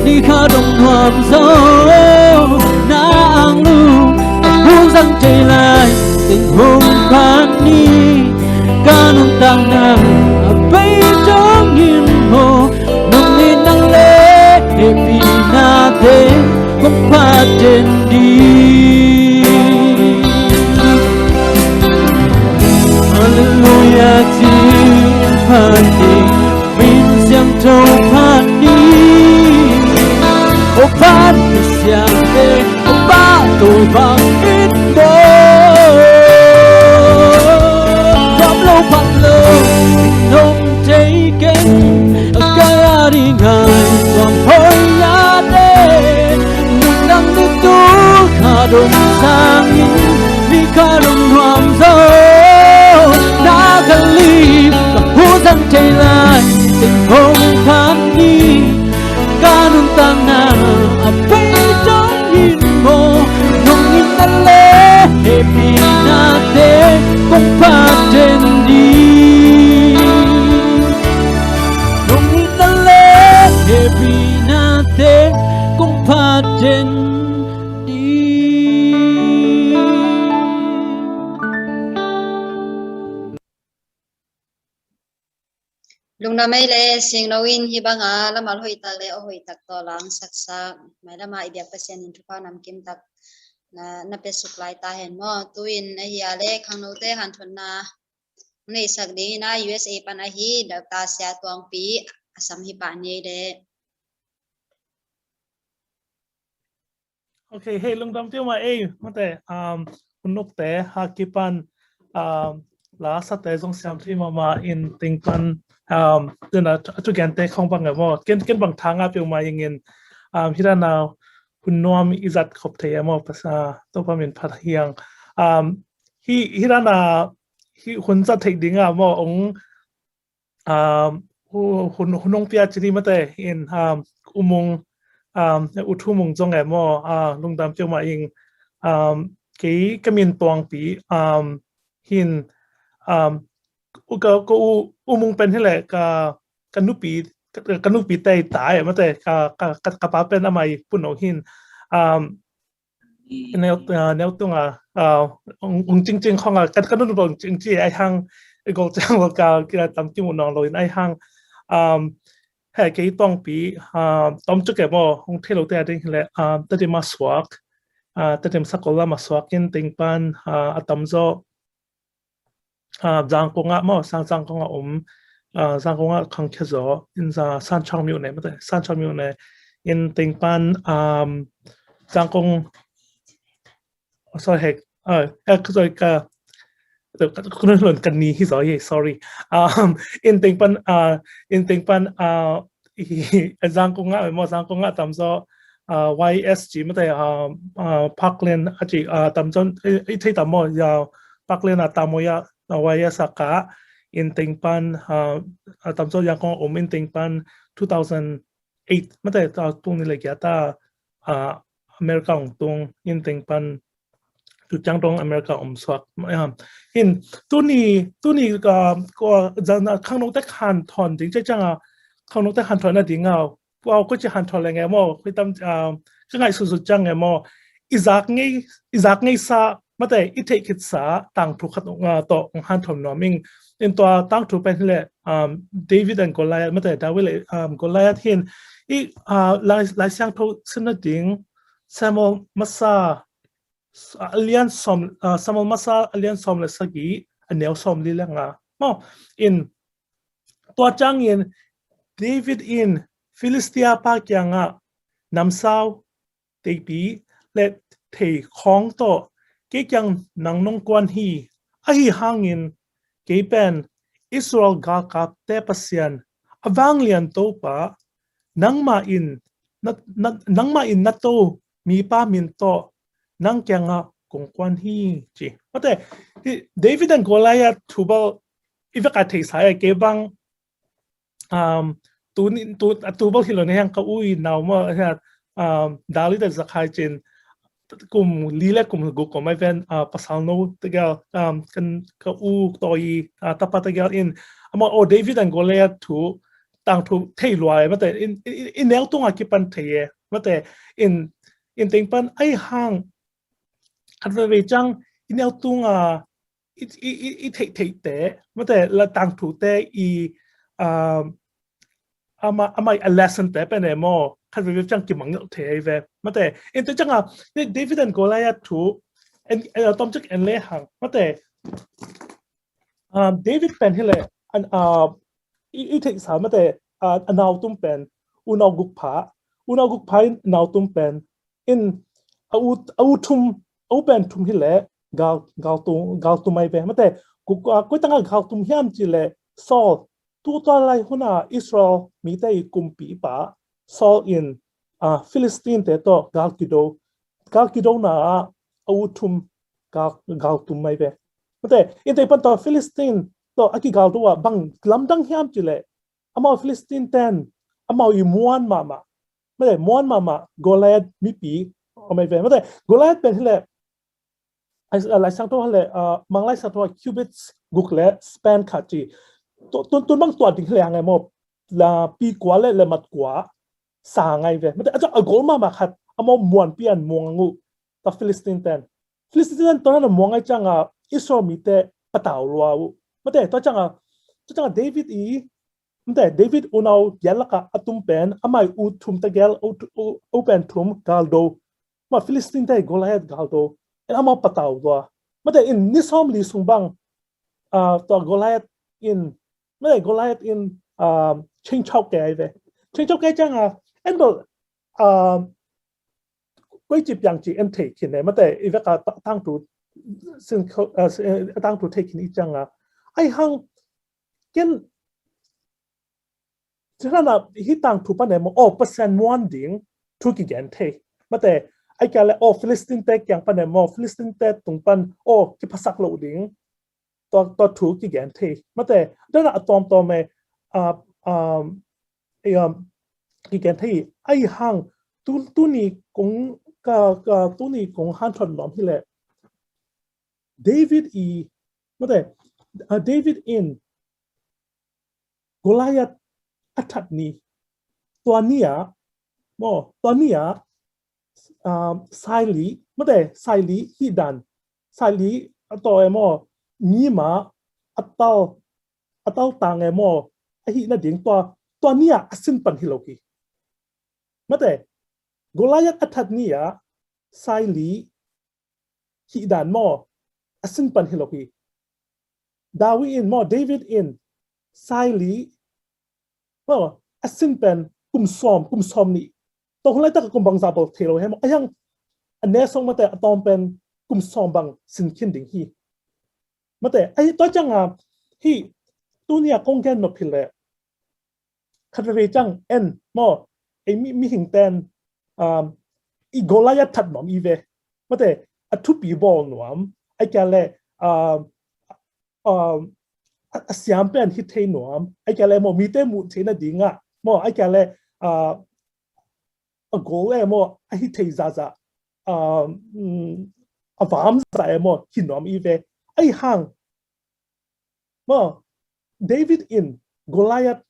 ni khat hong nuam zaw. Na ang lung, hong zang thei lai teng hong phan ni. Ka nuntakna a bei dong in maw, nong itna le hehpihna te kong phat den ding. Halleluiah, ci-in phat ni, min siangtho phat ni. O phat ni siangtho, o phat tawh bang in dawn. Nuam lo phat lo in om thei keng, a kei a ding ngaihtuah hoih a te, mun dang ni tul khat hong sangin, ni khat hong nuam zaw. Na ka lim, ka hong zang thei lai teng hong phan ni. Ka nuntakna a bei dong in maw, nong itna le hehpihna te kong phat den ding. Nong itna le hehpihna te kong phat den ding. Lungdam ei le, singno in hih banga lamal hoihtak le aw hoihtak tawh langsaksak, mailama i biak Pasian in thupha namkim tak na, na pia suk lai ta hen maw. Tu-in ahi a le khangnote hanthotna neihsak dingin a U S A pan ahi Doctor Sia Tuangpi a sam hi pah ni ei le. Ok, hei, lungdam tiu mah ei, mate, um, hun ukte, ha kipan, um, la sate zong siam thei mahmah in ting pan, um, tuna thu, thugente khong bang e maw, ken, ken bang tha nga piu mah ing in, um, hi dana hun nuam i zat khop thei e maw, pasa, Topa min phat hiang. Um, hi, hi dana, hi hun zat thei ding a maw, ong, um, hun hun hong pia ci ni mate in um umung um uthumung zong e maw a lungdam peuhmah ing um kei ka min Tuangpi um hin um ka ka u umung pen hi le ka ka nupi ka nupi tei tai mate ka ka ka pa pen amai puno hin um neu neu tunga ung cingcing khonga kan kan nun bong cingci ai hang gol chang lo ka kila tam kimu nong lo in ai hang um he kei Tuangpi um tom chu ke maw hong thei lo te a ding le um tadim a suak uh tadim sakol lam a suak in teng pan uh a tam zo uh Zangkong ah maw sang Zangkong ah um uh Zangkong ah khang khe zo in za Sanchong miu ne mate Sanchong miu ne in teng pan um Zangkong sorry hek uh eh sorry ka kunun lon kan ni hi zo hi sorry um in teng pan uh in teng pan uh Zangkong ah maw Zangkong ah tam zo uh Y S G mate uh uh Parkland a ci uh tam zo i thei tam maw ya Parkland a tam maw ya Y S a ka in teng pan uh tam zo Zangkong um in teng pan two thousand eight mate ta tung ni le kia ta uh America ung tung in teng pan tu chang dong America um suak hin tuni tuni ka ko zan khang no te khan thon ding che chang a khang no te khan thon na ding a ko ko che han thon le nge mo ko tam ka ngai su su chang nge mo i zak ngei i zak ngei sa mate i thei khit sa tang thu khat to han thon no ming in tua tang thu pen le um David and Goliath mate David le um Goliath hin i uh, lai lai siang tho sin na ding Samuel masa alian som uh, Samuel masa alian som le sagi aneu som li le nga mo in tua chang in David in Philistia pa kianga namsau teipi le thei khong to kei kiang nang nong kuan hi ahi hangin kei pen Israel galkap te Pasian a vanglian Topa nangma in nangma in na to mipa min to nang kianga kong kuan hi ci. Mate David and Goliath thubal i vek a thei sa e kei bang um tu ni tu tu bal hilo ne hang ka ui nau ma ha um dali da zakhai chin kum li le kum gu ko mai ven uh, pasal no te gal um kan ka u toi uh, tapa te gal in ama o David and Goliath thu tang thu thei luai mate in in neu tunga kipan thei e mate in in teng pan ai hang khat ve ve chang in neu tunga i i i i thei thei te mate la tang thu te i um ama ama a lesson te pen e mo khat ve ve chang kimang thei ve mate in te changa David and Goliath thu en en tom chak en le hang mate um David pen hi le an uh i i thei sa mate uh anau tum pen unau guk pha unau guk pha in nau tum pen in a u a u thum a u pen thum hi le gal gal tu gal tu mai ve mate ku koi tanga gal tum hiam ci le Saul tu tua lai huna Israel mite i kumpi pa Saul in a Philistine te to gal kido gal kido na a u thum gal gal tum mai ve mate in te pan to Philistine to a ki gal do a bang lamdang hiam ci le amau Philistine ten amau i muan mama mate muan mama Goliath mipi amai ve mate Goliath pen hi le lai sang to le mang lai sang to cubits guk le span khat ci tun tun bang tua ding le angai mo la pi kua le le mat kua sa ngai ve mate a gol mama khat amau muan pian muang ngu ta Philistine ten Philistine ten tona muang ngai changa Israel mite patau lua u mate to changa to changa David i mate David unau gial laka atum pen amai u thum ta gel u pen thum galdo ma Philistine te Goliath galdo en amau patau lua mate in ni som li sung bang uh, to Goliath in mate Goliath in uh, ching chau ke ai ve ching chau ke changa en bol uh, koi ci piang ci en thei khin ne mate i vek a tang tu sin tang tu thei khin i changa ai hang ken Tirana hi tang thu pane mo o Pasian muan ding thu ki gen thei mate ai kia le o Philistine te kiang pane mo Philistine te tung pan o ki phasak lo ding to to thu ki gen thei mate dana atom tom e a um, ei, um, kiken thei, ahi hang, tu, tuni kong, ka, ka, tuni kong hanthot nuam hi leh, David i, mate, uh, David in Goliath a that ni, tua ni-ah, maw, tua ni-ah, um, saili, mate, saili hih dan, saili a taw e maw, mi ma a tal, a tal tang e maw, a hih nading tua, tua ni-ah a sin pan hi lo hi. Mate, Goliath a that ni-ah saili hih dan maw, a sin pan hi lo hi. David in maw, David in saili maw, a sin pen kum sawm, kum sawm nih. Tua hun laitak a kum bangzah bel thei lo hi maw. Ahi hang a ne sawng mate a tawm pen kum sawm bang sin khin ding hi. Mate, ahi tua ciang a hih tuni-ah kong gen nop hi leh, khat veve ciang en maw, ei mi, mihing ten, um, i Goliath that nuam i ve. Mate, a thupi bawl nuam, ahih kei leh, um, um, a, a siam pen hi thei nuam, ahih kei leh maw, mite muh theih nading ah, maw, ahih kei leh, uh, a gol e maw, a hi thei zahzah, um, mm, a vam zah e maw, hi nuam i ve. Ahi hang, maw, David in Goliath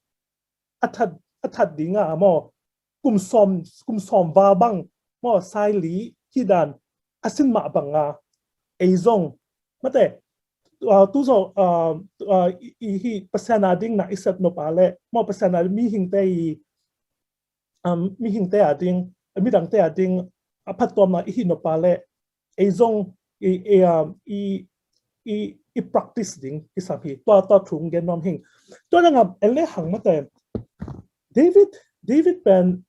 a that, a that ding a maw, kum sawm, kum sawm val bang maw, saili hih dan a sin mah bang a, ei zong, mate, uh, tu zong, uh, uh, i, i hih Pasian a ding na i sep nop a leh maw, Pasian a mihingte i, um, mihingte a ding, midangte a ding a phattuamna i hih nop a leh, ei zong i, i, um, i, i, i practice ding kisam hi. Tua, tua thu gen nuam hing. Tua dang a en le hang mate, David, David pen,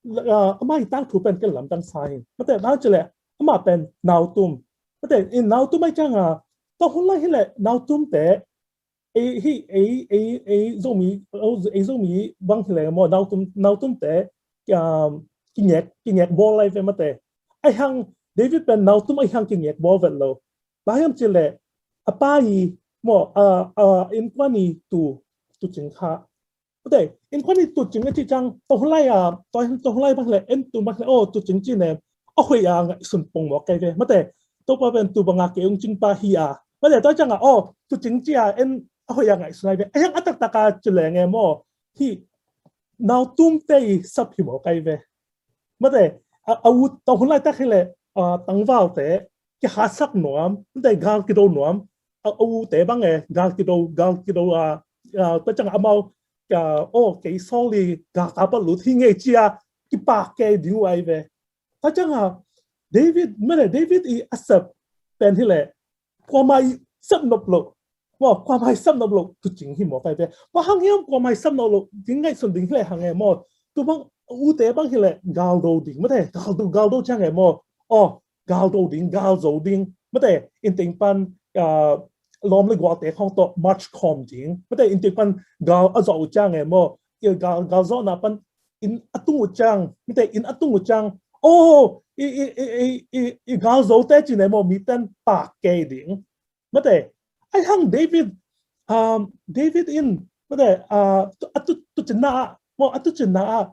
uh, amah i tangthu pen kilamdang sa hi. Mate, nang ci leh amah pen nautum. Mate, i nautum ahi ciang a, tua hun lai hi leh nautumte, ei, hi, ei, ei, ei Zomi, ei Zomi bang hi leh maw, nautum, nautumte, um, kingek, kingek bawl lai ve mate. Ahi hang David pen nautum ahi hang kingek bawl vet lo. Bang hiam ci leh, a pa i maw, a, a, innkuan i tu, tuucing kha. Mate, innkuan i tuucing a cih ciang, tua hun lai a, tua, tua hun lai bang hi leh, en tu bang hi leh, oh, tuucing ci ne, a hoih a ngaihsun pong mawk kei ve. Mate, Topa pen tu bang a kei hong cing pa hi a. Mate, tua ciang a, oh, tuucing ci a, en a hoih a ngaihsun lai ve. Ahi hang a taktak a ci leng e maw, hih nautumte i sap hi mawk kei ve. Mate, a, a ut, tua hun laitak hi leh, a, tangvalte, kihatsak nuam, mate, gal kido nuam, a, a ute bang e, gal kido, gal kido, a, a, tua ciang a amau, a, oh, kei sawl i, gal ka pa lut hi ngei ci a, kipak kei ding uh ai ve. Tua ciang a, David, mate, David i a sep pen hi leh, kuamah i sep nop lo. Maw, kuamah i sep nop lo, tuucing hi mawk ai ve. Bang hang hiam kuamah i sep nop lo, ding ngaihsun ding hi leh hang e maw. Tu bang, ute bang hi leh, gal do ding, mate, gal do, gal do ciang e maw. Oh, gal do ding, gal zo ding, mate, inn teng pan, ah, lawm le gualte khawng tawh march khawm ding, mate, inn teng pan gal a zawh uh ciang e maw. I gal, gal zawhna pan inn a tung uh ciang, mate, inn a tung uh ciang, oh, i, i gal zote ci ne maw, miten pak kei ding. Mate, ahi hang David, um, David in, mate, uh, a tu, tuucinna ah, maw, a tuucinna ah,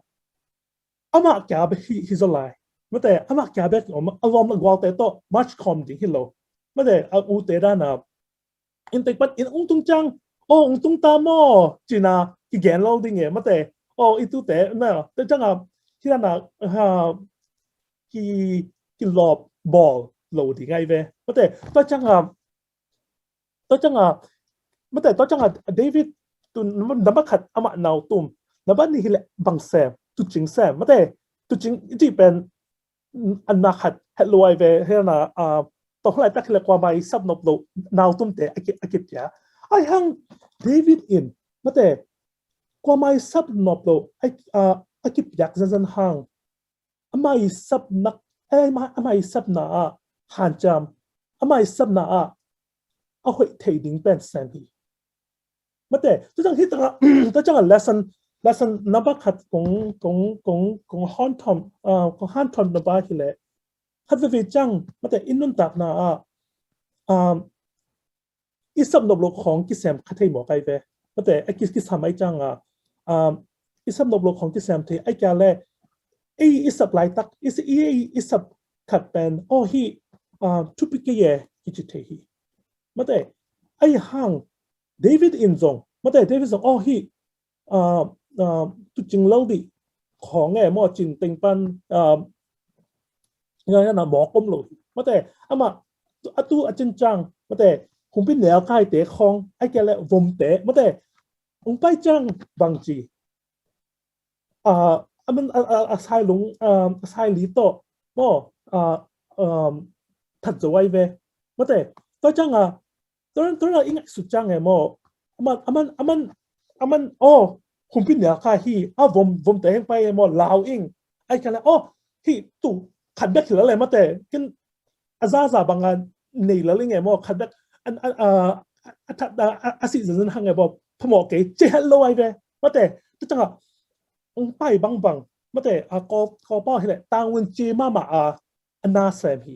amah kia bek hi, hi zaw lai. Mate, amah kia bek, a lawm le gualte tawh march khawm ding hi lo. Mate, a ute dan a, inn teng pan inn ung tung ciang, oh, ung tung ta maw, ci-in a kigen lo ding e, mate. Oh, i tute, na, tua ciang a, hi dan a, ha, ki, kilawp bawl lo ding ai ve. Mate, tua ciang a, tua ciang a, mate, tua ciang a David tu, nambat khat amah nautum, nambat nih hi leh bang sem, tuucing sem, mate, tuucing i cih pen, a nak khat het lo ai ve, hi dan a, ah, tua hun laitak hi leh kuamah i sap nop lo, nautumte a ki, a kipia. Ahi hang David in, mate, kuamah i sap nop lo, a, ah, a kipiak zenzen hang, amah i sapna, eh, amah, amah i sapna ah hanciam, amah i sapna ah a hoih thei ding pen sem hi. Mate, tua ciang hi taka, tua ciang a lesson, lesson nambat khat kong, kong, kong, kong hanthawn, ah, kong hanthawn nambat hi leh, khat veve ciang, mate, i nuntakna ah, um, i sap nop lo khawng kisem kha thei mawk ai ve. Mate, a ki, kisam ai ciang a, um, i sap nop lo khawng kisiam thei, ahih kei leh ei i sap laitak, i, i, i sap khat pen, aw hih, um, thupi kei e kici thei hi. Mate, ahih hang David in zong, mate, David zong, aw hih, uh, uh, tuucing lal dih khawng e maw, cin teng pan, uh, nga nga na mawk om lo hi. Mate, amah a tu a cin ciang, mate, humpinelkaite khawng, ahih kei leh vomte, mate, hong pai ciang bangci, uh, a man, a, a, a sailung, um, a saili tawh maw, uh, um, that zo ahi ve. Mate, tua ciang a, tua, tua i ngaihsut ciang e maw, a man, a man, a man, a man, aw, humpinelkai hi, a vom, vomte hong pai e maw, lau ing. Ahih kei leh, aw, hih tu khat bek hi lel e, mate, ken a zaza bang a nei lel ing e maw, khat bek a, a, a, a, a, a, a sih zenzen hang e maw, phamawh kei, ci het lo ahi ve. Mate, tua ciang a, hong pai bangbang, mate, a, Kawl, Kawlpau hi leh, tangvun ci mahmah a, a na sem hi.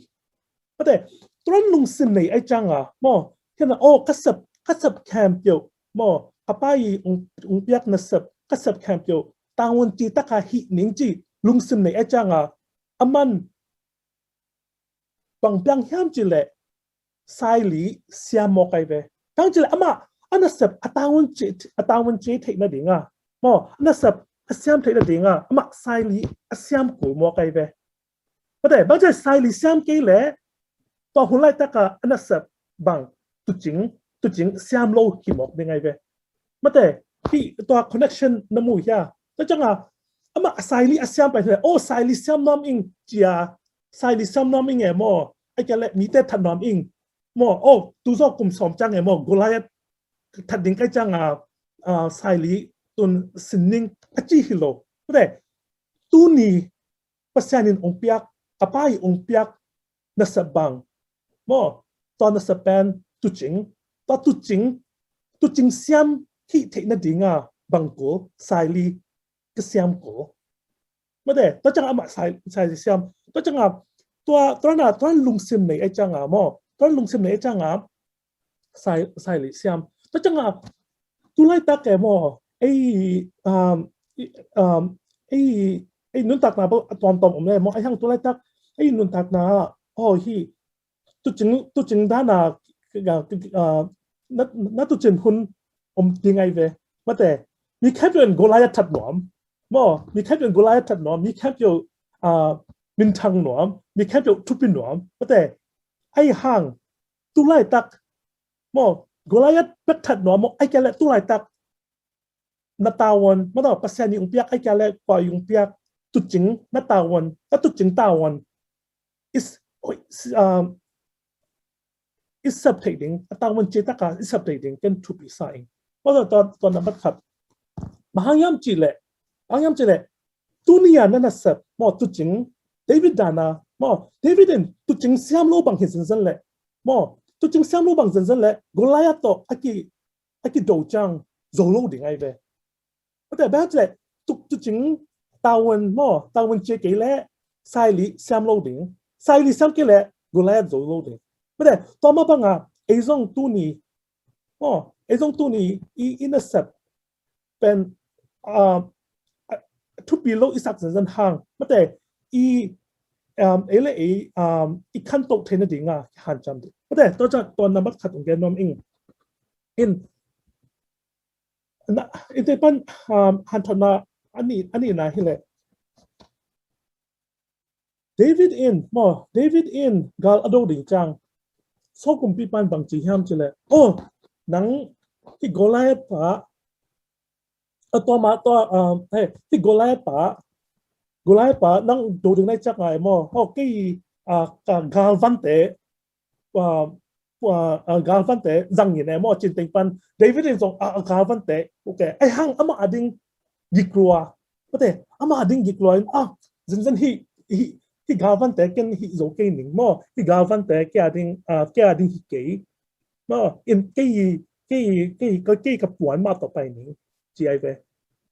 Mate, tua lungsim nei ahih ciang a maw, hi na, aw, ka sap, ka sap khempeuh maw, ka Pa i hong, hong piak nasep, ka sap khempeuh tangvun ci tak a hih ning ci lungsim nei ahih ciang a, a man bang piang hiam cih leh saili siam mawk ahi ve. Bang cih leh amah a nasep a tangvun ci, a tangvun ci theih nading a maw, a nasep a siam theih nading a, amah saili a siam kul mawk ahi ve. Mate, bang cih leh saili siam kei leh tua hun laitak a a nasep bang tuucing, tuucing siam lo hi mawk ding ahi ve. Mate, hih tua connection na mu hia? Tua ciang a, amah a saili a siam pai leh, aw, saili siam nuam ing ci a, saili siam nuam ing e maw, ahih kei leh mite that nuam ing maw, aw, tu zawh kum sawm ciang e maw, Goliath that ding ka hih ciang a, a, saili tun sin ning a ci hi lo. Mate, tuni Pasian in hong piak, ka Pa i hong piak nasep bang maw, tua nasep pen tuucing, tua tuucing, tuucing siam hih theih nading a bang kul, saili ka siam kul. Mate, tua ciang amah sai, saili siam. Tua ciang a, tua, tua na, tua lungsim nei ahih ciang a maw, tua lungsim nei ahih ciang a, sai, saili siam. Tua ciang a, tu laitak e maw, ei, um, i, um, ei, ei nuntakna bel a tuamtuam om le maw, ahih hang tu laitak ei nuntakna, aw hih, tuucing, tuucing dan a, uh, na, na tuucing hun om ding ahi ve. Mate, mi khempeuh in Goliath that nuam maw, mi khempeuh in Goliath that nuam, mi khempeuh, uh, minthang nuam, mi khempeuh thupi nuam. Mate, ahih hang tu laitak maw, Goliath bek that nuam maw, ahih kei leh tu laitak na tavuan, maw, Pasian i hong piak, ahih kei leh kua i hong piak tuucing na tavuan, na tuucing tavuan i s-, oi, s-, um, i sap theih ding, a tavuan ci tak a i sap theih ding ken thupi sa ing. Maw, tua, tua, tua nambat khat. Bang hang hiam cih leh, bang hang hiam cih leh, tuni a na nasep maw, tuucing, David dan a maw, David in tuucing siam lo bang hi zenzen leh maw, tuucing siam lo bang zenzen leh Goliath tawh a ki, a kido ciang zo lo ding ahi ve. Mate, bang hang hiam cih leh, tu, tuucing tavuan maw, tavuan ci kei leh saili siam lo ding, saili siam kei leh Goliath zo lo ding. Mate, tua mah bang a, ei zong tuni maw, ei zong tuni i, i nasep pen, ah, thupi lo i sak zenzen hang, mate, i, um, ei le ei, um, i khantoh theih nading a hanciam ding. Mate, tua ciang tua nambat khat hong gen nuam ing. In, na, i te pan, um, hanthotna a nih, a nihna hi leh, David in maw, David in gal a do ding ciang, Saul kumpipa in bang ci hiam cih leh, aw, nang hih Goliath pa, a, tua mah, tua, um, hei, hih Goliath pa, Goliath pa nang do ding na hih ciang a maw, aw, kei, a, ka galvante, a, a, a, galvante zang in e maw, cin teng pan David in zong a, a galvante, okay, ahih hang amah a ding gik lua, mate, amah a ding gik lua in, a, zenzen hih, hih, hih galvante ken hih zo kei ning maw, hih galvante kei a ding, a, kei a ding hi kei maw, in kei, kei, kei, kei, kei ka puan mah tawh pai ning, ci ahi ve.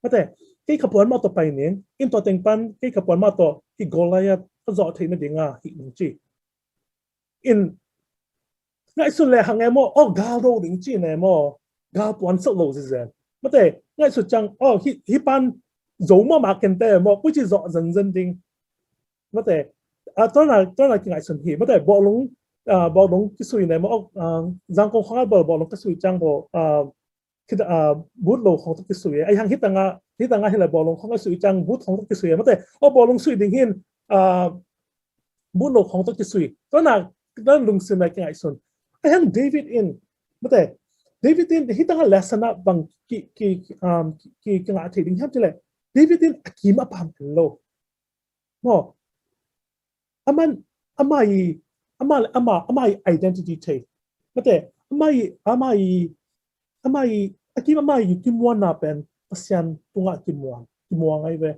Mate, kei ka puan mah tawh pai ning, in tua teng pan kei ka puan mah tawh hih Goliath a zawh theih nading a hih ning ci. In ngaihsun le hang e maw, aw, gal do ding ci ne maw, gal puan sawh lo zizen. Mate, ngaihsut ciang, oh, hi, hi pan zo mahmah kente maw, koici zawh zenzen ding. Mate, a, tuana, tuana kingaihsun hi. Mate, bawlung, a, bawlung kisui ne maw, a, Zangkong khong a bawl bawlung kisui ciang baw, a, khit, a, but lo khong tawh kisui e. Ai hang hitanga, hitanga hileh bawlung khong a sui ciang but khong tawh kisui e. Mate, oh, bawlung sui ding hin, a, but lo khong tawh kisui. Tuana, tuana lungsim a kingaihsun. Ai hang David in, mate, David in hitanga lesson a bang ki, ki, um, ki, ki, kingah thei ding hiam cileh. David in a kim a pam en lo. Maw, aman, ama i, ama, ama, ama i identity thei. Mate, ama i, ama i, ama i, a kim ama i kimuanna pen Pasian tungah kimuang, kimuang ai ve.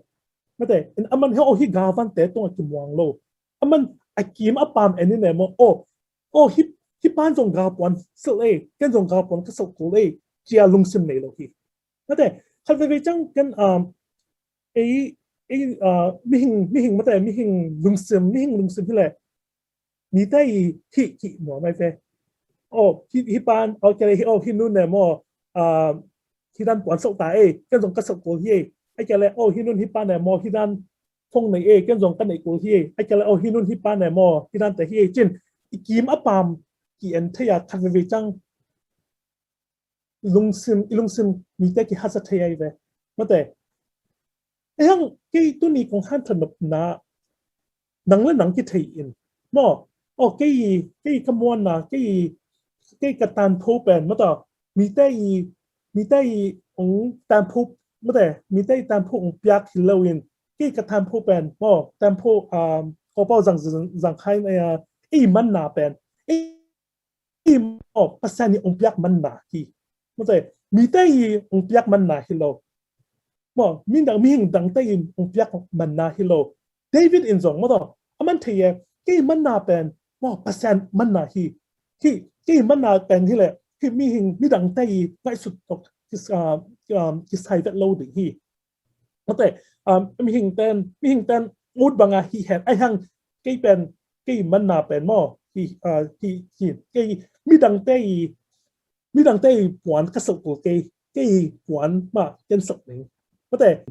Mate, in aman he, oh, hi galvante tungah kimuang lo. Aman a kim a pam en in e maw, oh, oh, hi, hi pan zong galpuan silh ei, ken zong galpuan ka silh kul ei, cia lungsim nei lo hi. Mate, khat veve ciang ken, um, ei, ei, uh, mihing, mihing mate, mihing lungsim, mihing lungsim hileh. Mite i hi, hi, nuam ai ve. Oh, hi, hi pan, oh, kele hi, oh, hi nun ne maw, uh, hi dan puan sok ta ei, ken zong ka sok kul hi ei. Ai kele, oh, hi nun hi pan ne maw, hi dan phong nei ei, ken zong ka nei kul hi ei. Ai kele, oh, hi nun hi pan ne maw, hi dan te hi ei. Cin, i kim a pam, ki en thei a khat veve ciang lungsim, i lungsim mite kihasa thei ai ve. Mate. Ei hang kei tuni kong hanthawnna nang le nang kithei in. Maw, oh, kei, kei ka muanna, kei, kei ka tanpho pen, mate, mite i, mite i ong tanpho, mate, mite i tanpho ong piak hi lo in. Kei ka tanpho pen, maw, tanpho, um, ko pau zang, zang, zang khai, uh, ei manna pen. Ei i maw, Pasian i ong piak manna hi. Mate, mite i ong piak manna hi lo. Maw, mi dang, mihing dangte i ong piak manna hi lo. David in zong, maw, aman thei e, kei manna pen, maw, Pasian manna hi. Hi, kei manna pen hileh, hi mihing, mi dangte i ngaihsut tawh, kis-, ah, um, kisai vet lo ding hi. Mate, um, mihing ten, mihing ten ut banga hi het, ai hang kei pen, kei manna pen maw, hi, uh, hi, hi, kei midangte i, midangte i puan ka silh kul kei, kei puan mah ken silh ning. Mate,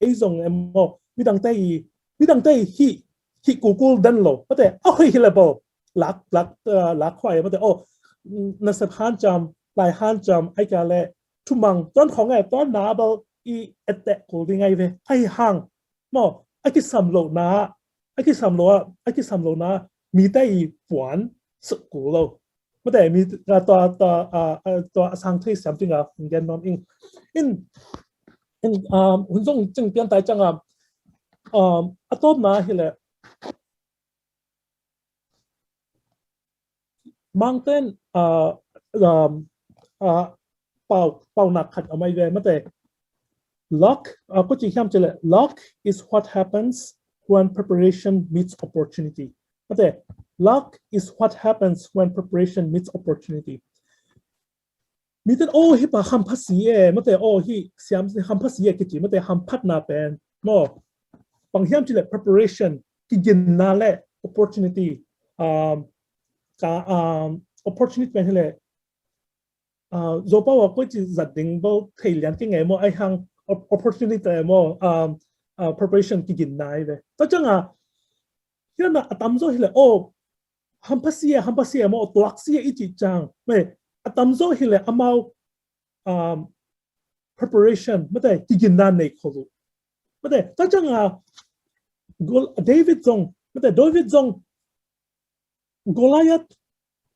ei zong em maw, midangte i, midangte i hi, hi kukul den lo. Mate, a hoih hi le bo. Lak, lak, uh, lak huai, mate, oh, nasep hanciam, lai hanciam, ai ka le, thumang, tuan khong e, tuan na bal i ette kul ding ai ve. Ai hang, maw, a kisam lo na, a kisam lo a, a kisam lo na, mite i puan suk kul lo. Mate, mi, ah, tua, tua, ah, ah, tua a sang thei siam ding a, hong gen nuam ing. In, in, um, hun zong cing pian tai ciang a, um, a tawpna hi le, Mangten, uh, um, uh, pau, pau nak khat a mai ve, mate. Luck, uh, ko ci hiam ci le, luck is what happens when preparation meets opportunity. Mate, luck is what happens when preparation meets opportunity. Miten, oh, hi pa hampha si e, mate, oh, hi siam hampha si e kici, mate, hamphatna pen, maw, bang hiam ci le preparation, kiginna le opportunity, um, ka, um, opportunity pen hi le, uh, Zopau a koi ci zat ding bo thei lian ki nge maw, ai hang op-, opportunity maw, um, uh, preparation kiginna ai ve. Ta ciang a, hian a, a tamzaw hi le, oh, hampha si e, hampha si e maw, tuak si e i ci ciang. Mate, a tamzaw hi le amau, um, preparation, mate, kiginna nei khol uh. Mate, ta ciang a, Gol-, David zong, mate, David zong, Goliath,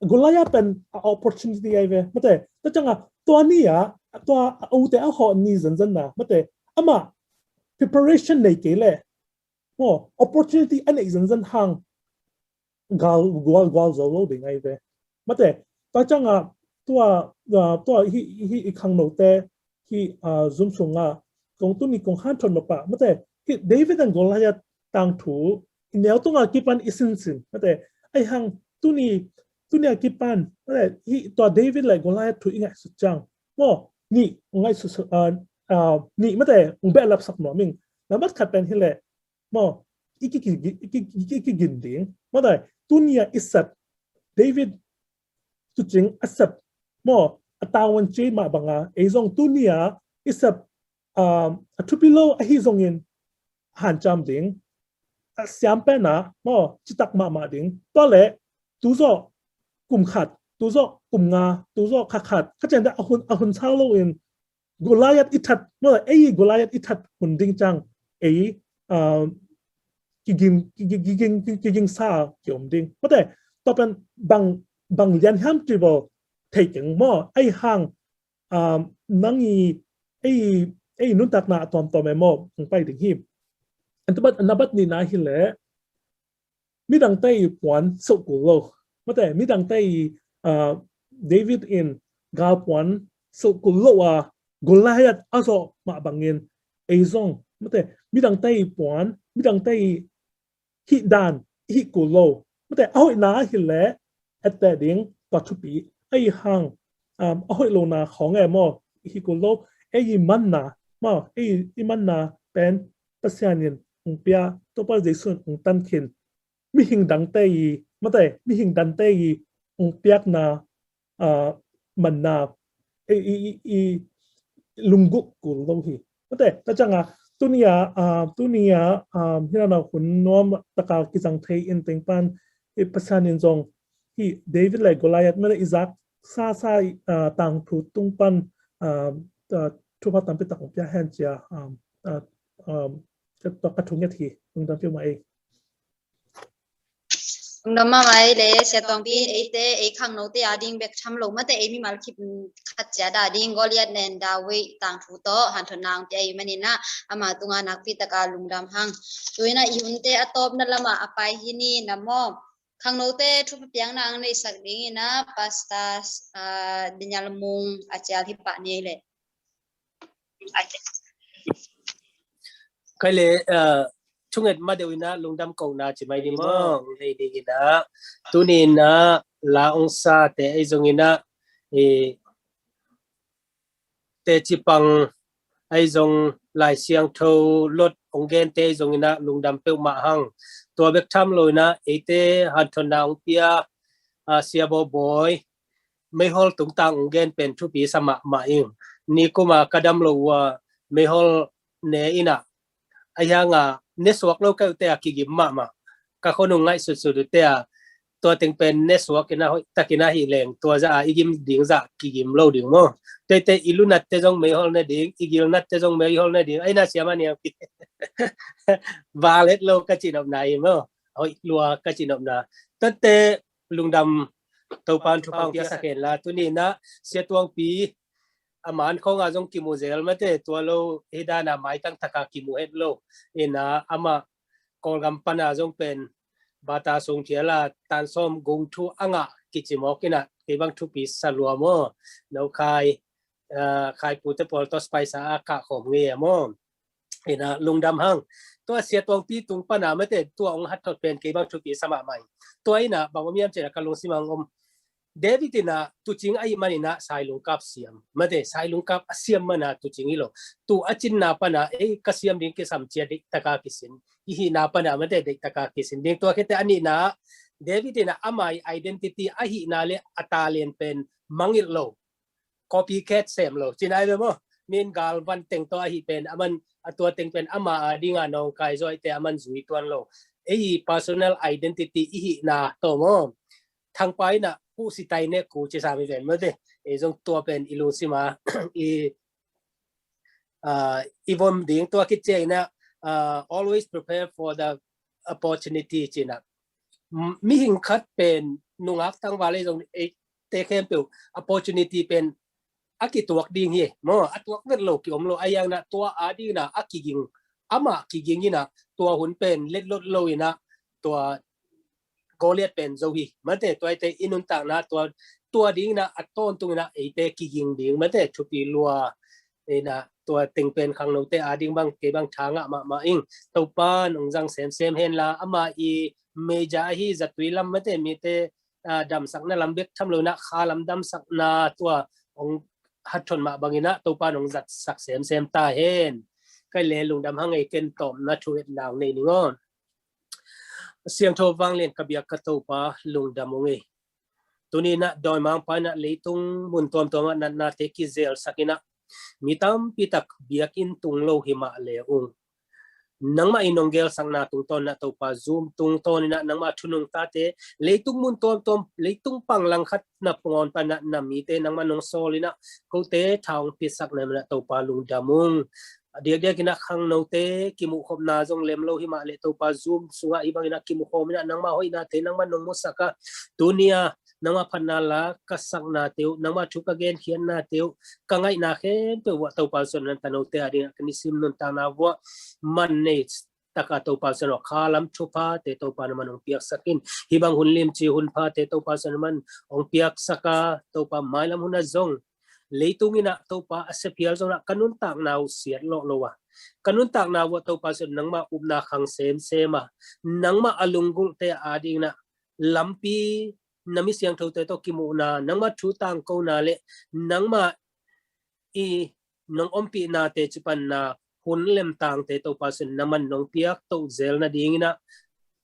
Goliath pen a opportunity ai ve. Mate, ta ciang a, tua ni a, tua a ute a hawh ni zenzen na. Mate, ama preparation nei kei le, maw, opportunity a neih zenzen hang gal, gual, gual zo lo ding ai ve. Mate, ta ciang a, tua, ah, tua hi, hi i khangnote, hi, ah, Zoom sung a, kong tuni kong hanthawn nop a, mate, hi David and Goliath tangthu, i neu tung a kipan i sinsin, mate, ai hang tuni, tuni a kipan, mate, hi tua David le Goliath thu i ngaihsut ciang, maw, ni ngaihsut, ah, ah, ni, mate, ung behlap sak nuam ing, nambat khat pen hi le, maw, i ki, ki, ki, ki, ki, kigin ding. Maw dai, tuni a i sat, David tuucing a sep maw, a tavuan ci mah banga ei zong tuni-a i sep, um, a thupi lo ahi zongin hanciam ding, a siam penah maw citak mahmah ding. Tua leh tuzawh kum khat, tuzawh kum nga, tuzawh kha khat, kha ciangte a hun, a hun sau loin Goliath i that, maw, ei Goliath i that hun ding ciang ei, um, kiging, kiging, kiging, kiging sa kiom ding. Mate, tua pen bang, bang lian hiam ci bel thei keng maw, ei hang, um, nang i, ei, ei nuntakna a tuamtuam e maw, hong pai ding hi. An tabat, an nabat nihna hi leh, midangte i puan silh kul lo. Mate, midangte i, uh, David in galpuan silh kul lo a Goliath a zawh mah bangin ei zong, mate, midangte i puan, midangte i hih dan i hih kul lo. Mate, a hoihna hi leh etteh ding tua thupi, ei hang, um, a hoih lona khawng e maw, i hih kul lo, ei i manna maw, ei i manna pen Pasian in hong pia, Topa Jesu in hong tan khin, mihing dangte i, mate, mihing dangte i hong piakna, ah, manna, i, i, i, i lunggulh kul lo hi. Mate, tua cianga, tuni-a, ah, tuni-a, ah, hi na na hun nuam taka kizang thei in teng pan, i Pasian in zong, hi David le Goliath, mate, i zak sa sa, ah, tangthu tung pan, ah, ah, thupha tampi tak hong pia hen cia, ah, ah, ah, ka, ka thunget hi, lungdam peuhmah ei. Lungdam mahmah ei le, Sia Tuangpi in eite, ei khangnote a ding bek tham lo, mate ei mimal kip khat cia dah ding, Goliath nen David tangthu tawh hanthotna hong pia i maninah, ama tunga nakpi taka lungdam hang. Tuinah i hunte a tawpna lamah a pai hi ni na maw. Khangnote thupha piakna ang neihsak dinginah, Pastor, ah, Daniel Mung a cial hi pah ni ei le. Kai le, ah, thunget ma deuh inah lungdam kohna ci mai ni maw. Hong nei dinginah, tuni inah la hong sate ei zonginah, i teci pang ei zong Lai Siangtho lot hong gente ei zonginah lungdam peuhmah hang. Tua bek tham lo inah eite hanthotna hong pia, ah, Sia Bawi Bawi, meihol tungtang hong gen pen thupi sa mahmah ing. Nikuma ka dam lo uh a meihol ne inah, a hianga ne suak lo ka uhte a kigim mahmah. Ka khonung ngaihsutsut uhte a tua teng pen ne suak inah hoih takin ahi leng tua zah a i gim ding zah kigim lo ding maw. Teite i lunatte zong meihol ne ding, i gilnatte zong meihol ne ding. Ai na siama niang pi. Valet lo ka cinopna hi maw. Hoih lua ka cinopna. Tante lungdam Topan thupha hong piaksak hen la. Tuni inah Sia Tuangpi a man khawnga zong kimu zel mate, tua lo hi dana maitang taka kimu het lo. Inah amah Kawlgam pana zong pen bata sung thiala tansawm gong thu a ngah kici mawk inah kei bang thupi sa lua maw. No khai, ah, khai pute pawl tawh spaisa a kah khawm ngei a maw. Inah lungdam hang. Tua Sia Tuangpi tung pana mate tua hong hatthot pen kei bang thupi sa mahmah ing. Tua inah bang om hiam ciah ka lungsim hang om. David inah tucing ahih maninah sailungkap siam. Mate sailungkap a siam mana tucing hi lo. Tu a cinna pana ei ka siam ding kisam cia deihtaka kisin. Ihihna pana mate deihtaka kisin ding. Tua khete a nihna David inah ama i identity ahihna le a talent pen mangilh lo. Copycat sem lo cin ai ve maw. Min gal van teng tawh ahi pen aman a tua teng pen ama a dinga nawngkai zawite aman zui tuan lo. Ei personal identity ihihna tawh maw. Thangpa inah kuhsitai ne ku ci sami ven mate. Ei zong tua pen i lungsima i, ah, i vom ding tua kit cia inah, ah, always prepare for the opportunity cinah. Mihing khat pen nungak tangval ei zong ei te khempeuh opportunity pen a kituak ding hi maw, a tuak vet lo kiom lo a hiangna tua a dingna a kiging, amah kiging inah tua hun pen letlot lo inah tua Goliath pen zo hi. Mate tua eite i nuntakna tua, tua dingna a tawntung inah eite kiging ding mate thupi lua. Inah tua teng pen khangnote a ding bang kei bang tha ngah mahmah ing. Topan hong zang semsem henla ama i meja ahi zatui lam mate mite, ah, damsakna lam bek tham lo inah kha lam damsakna tua hong hatthon mah banginah Topan hong zatsak semsem ta hen. Kai le lungdam hang ei ken tawmna thu etna hong nei ning aw. Siangtho vanglian ka biak ka Topa lungdam hong ei. Tuni inah dawimangpa inah leitung mun tuamtuam ah natnate kizelsak inah mi tampi tak biakinn tung lo himah le ung, nangmah i nong gelsakna tungtawn inah Topa Zoom tungtawn inah nangmah thu nungtate leitung mun tuamtuam, leitung pang langkhat na pungawn pan inah na mite nangmah nong sawl inah kote tha hong piasak na inah Topa lungdam ung. A diakdiak inah khangnote kimuhkhopna zong lem lo himah le Topa Zoom sungah hih bang inah kimuhkhop inah nangmah hoihnate nangmah nong musak a, tuni a nangmah phatna la ka saknate uh, nangmah thu ka genkhiatnate uh, ka ngaihna khempeuh uah Topa Pasian, nang tanote a dingah ka nisim nuntakna uah man nei taka Topa Pasian aw, khalam thuphate Topa nangman hong piaksak in. Hih bang hun limci hun phate Topa Pasian nangman hong piaksak a, Topa mailam hun ah zong leitung inah Topa a sephial zong ah ka nuntakna uh siat lawh lo a, ka nuntakna uah Topa Pasian nangmah upna khang semsem a, nangmah a lunggulhte a ding inah lampi, na mi siangthote tawh kimuhna, nangmah thu tangkona le nangmah i nong ompihnate cipanna hun lemtangte Topa Pasian nangman nong piak toh zel nading inah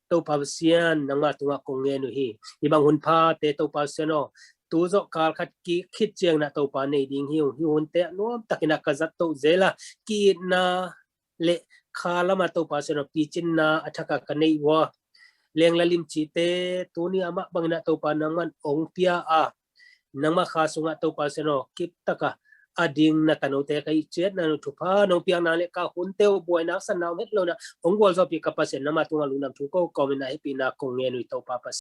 Topa Pasian nangmah tungah kong ngen uh hi. Hih bang hun phate Topa Pasian aw, tu zawh kal khat kik khit ciang inah Topa nei ding hi ung. Hih hunte ah nuamtak inah ka zat toh zel a, ki-itna le khalam ah Topa Pasian aw, picinna a thak ah ka neih uh a, lengla limcite tuni amah bang inah Topa nangman hong pia a, nangmah kha sungah Topa Pasian aw, kiptak a a ding na tanote ka hih ciat na, nong thupha nong piakna le ka hunte uh buaina sanna om het lo inah hong gualzawhpih ka Pasian, nangmah tungah lungdam thu ko kawm inah hehpihna kong ngen uh hi Topa Pasian.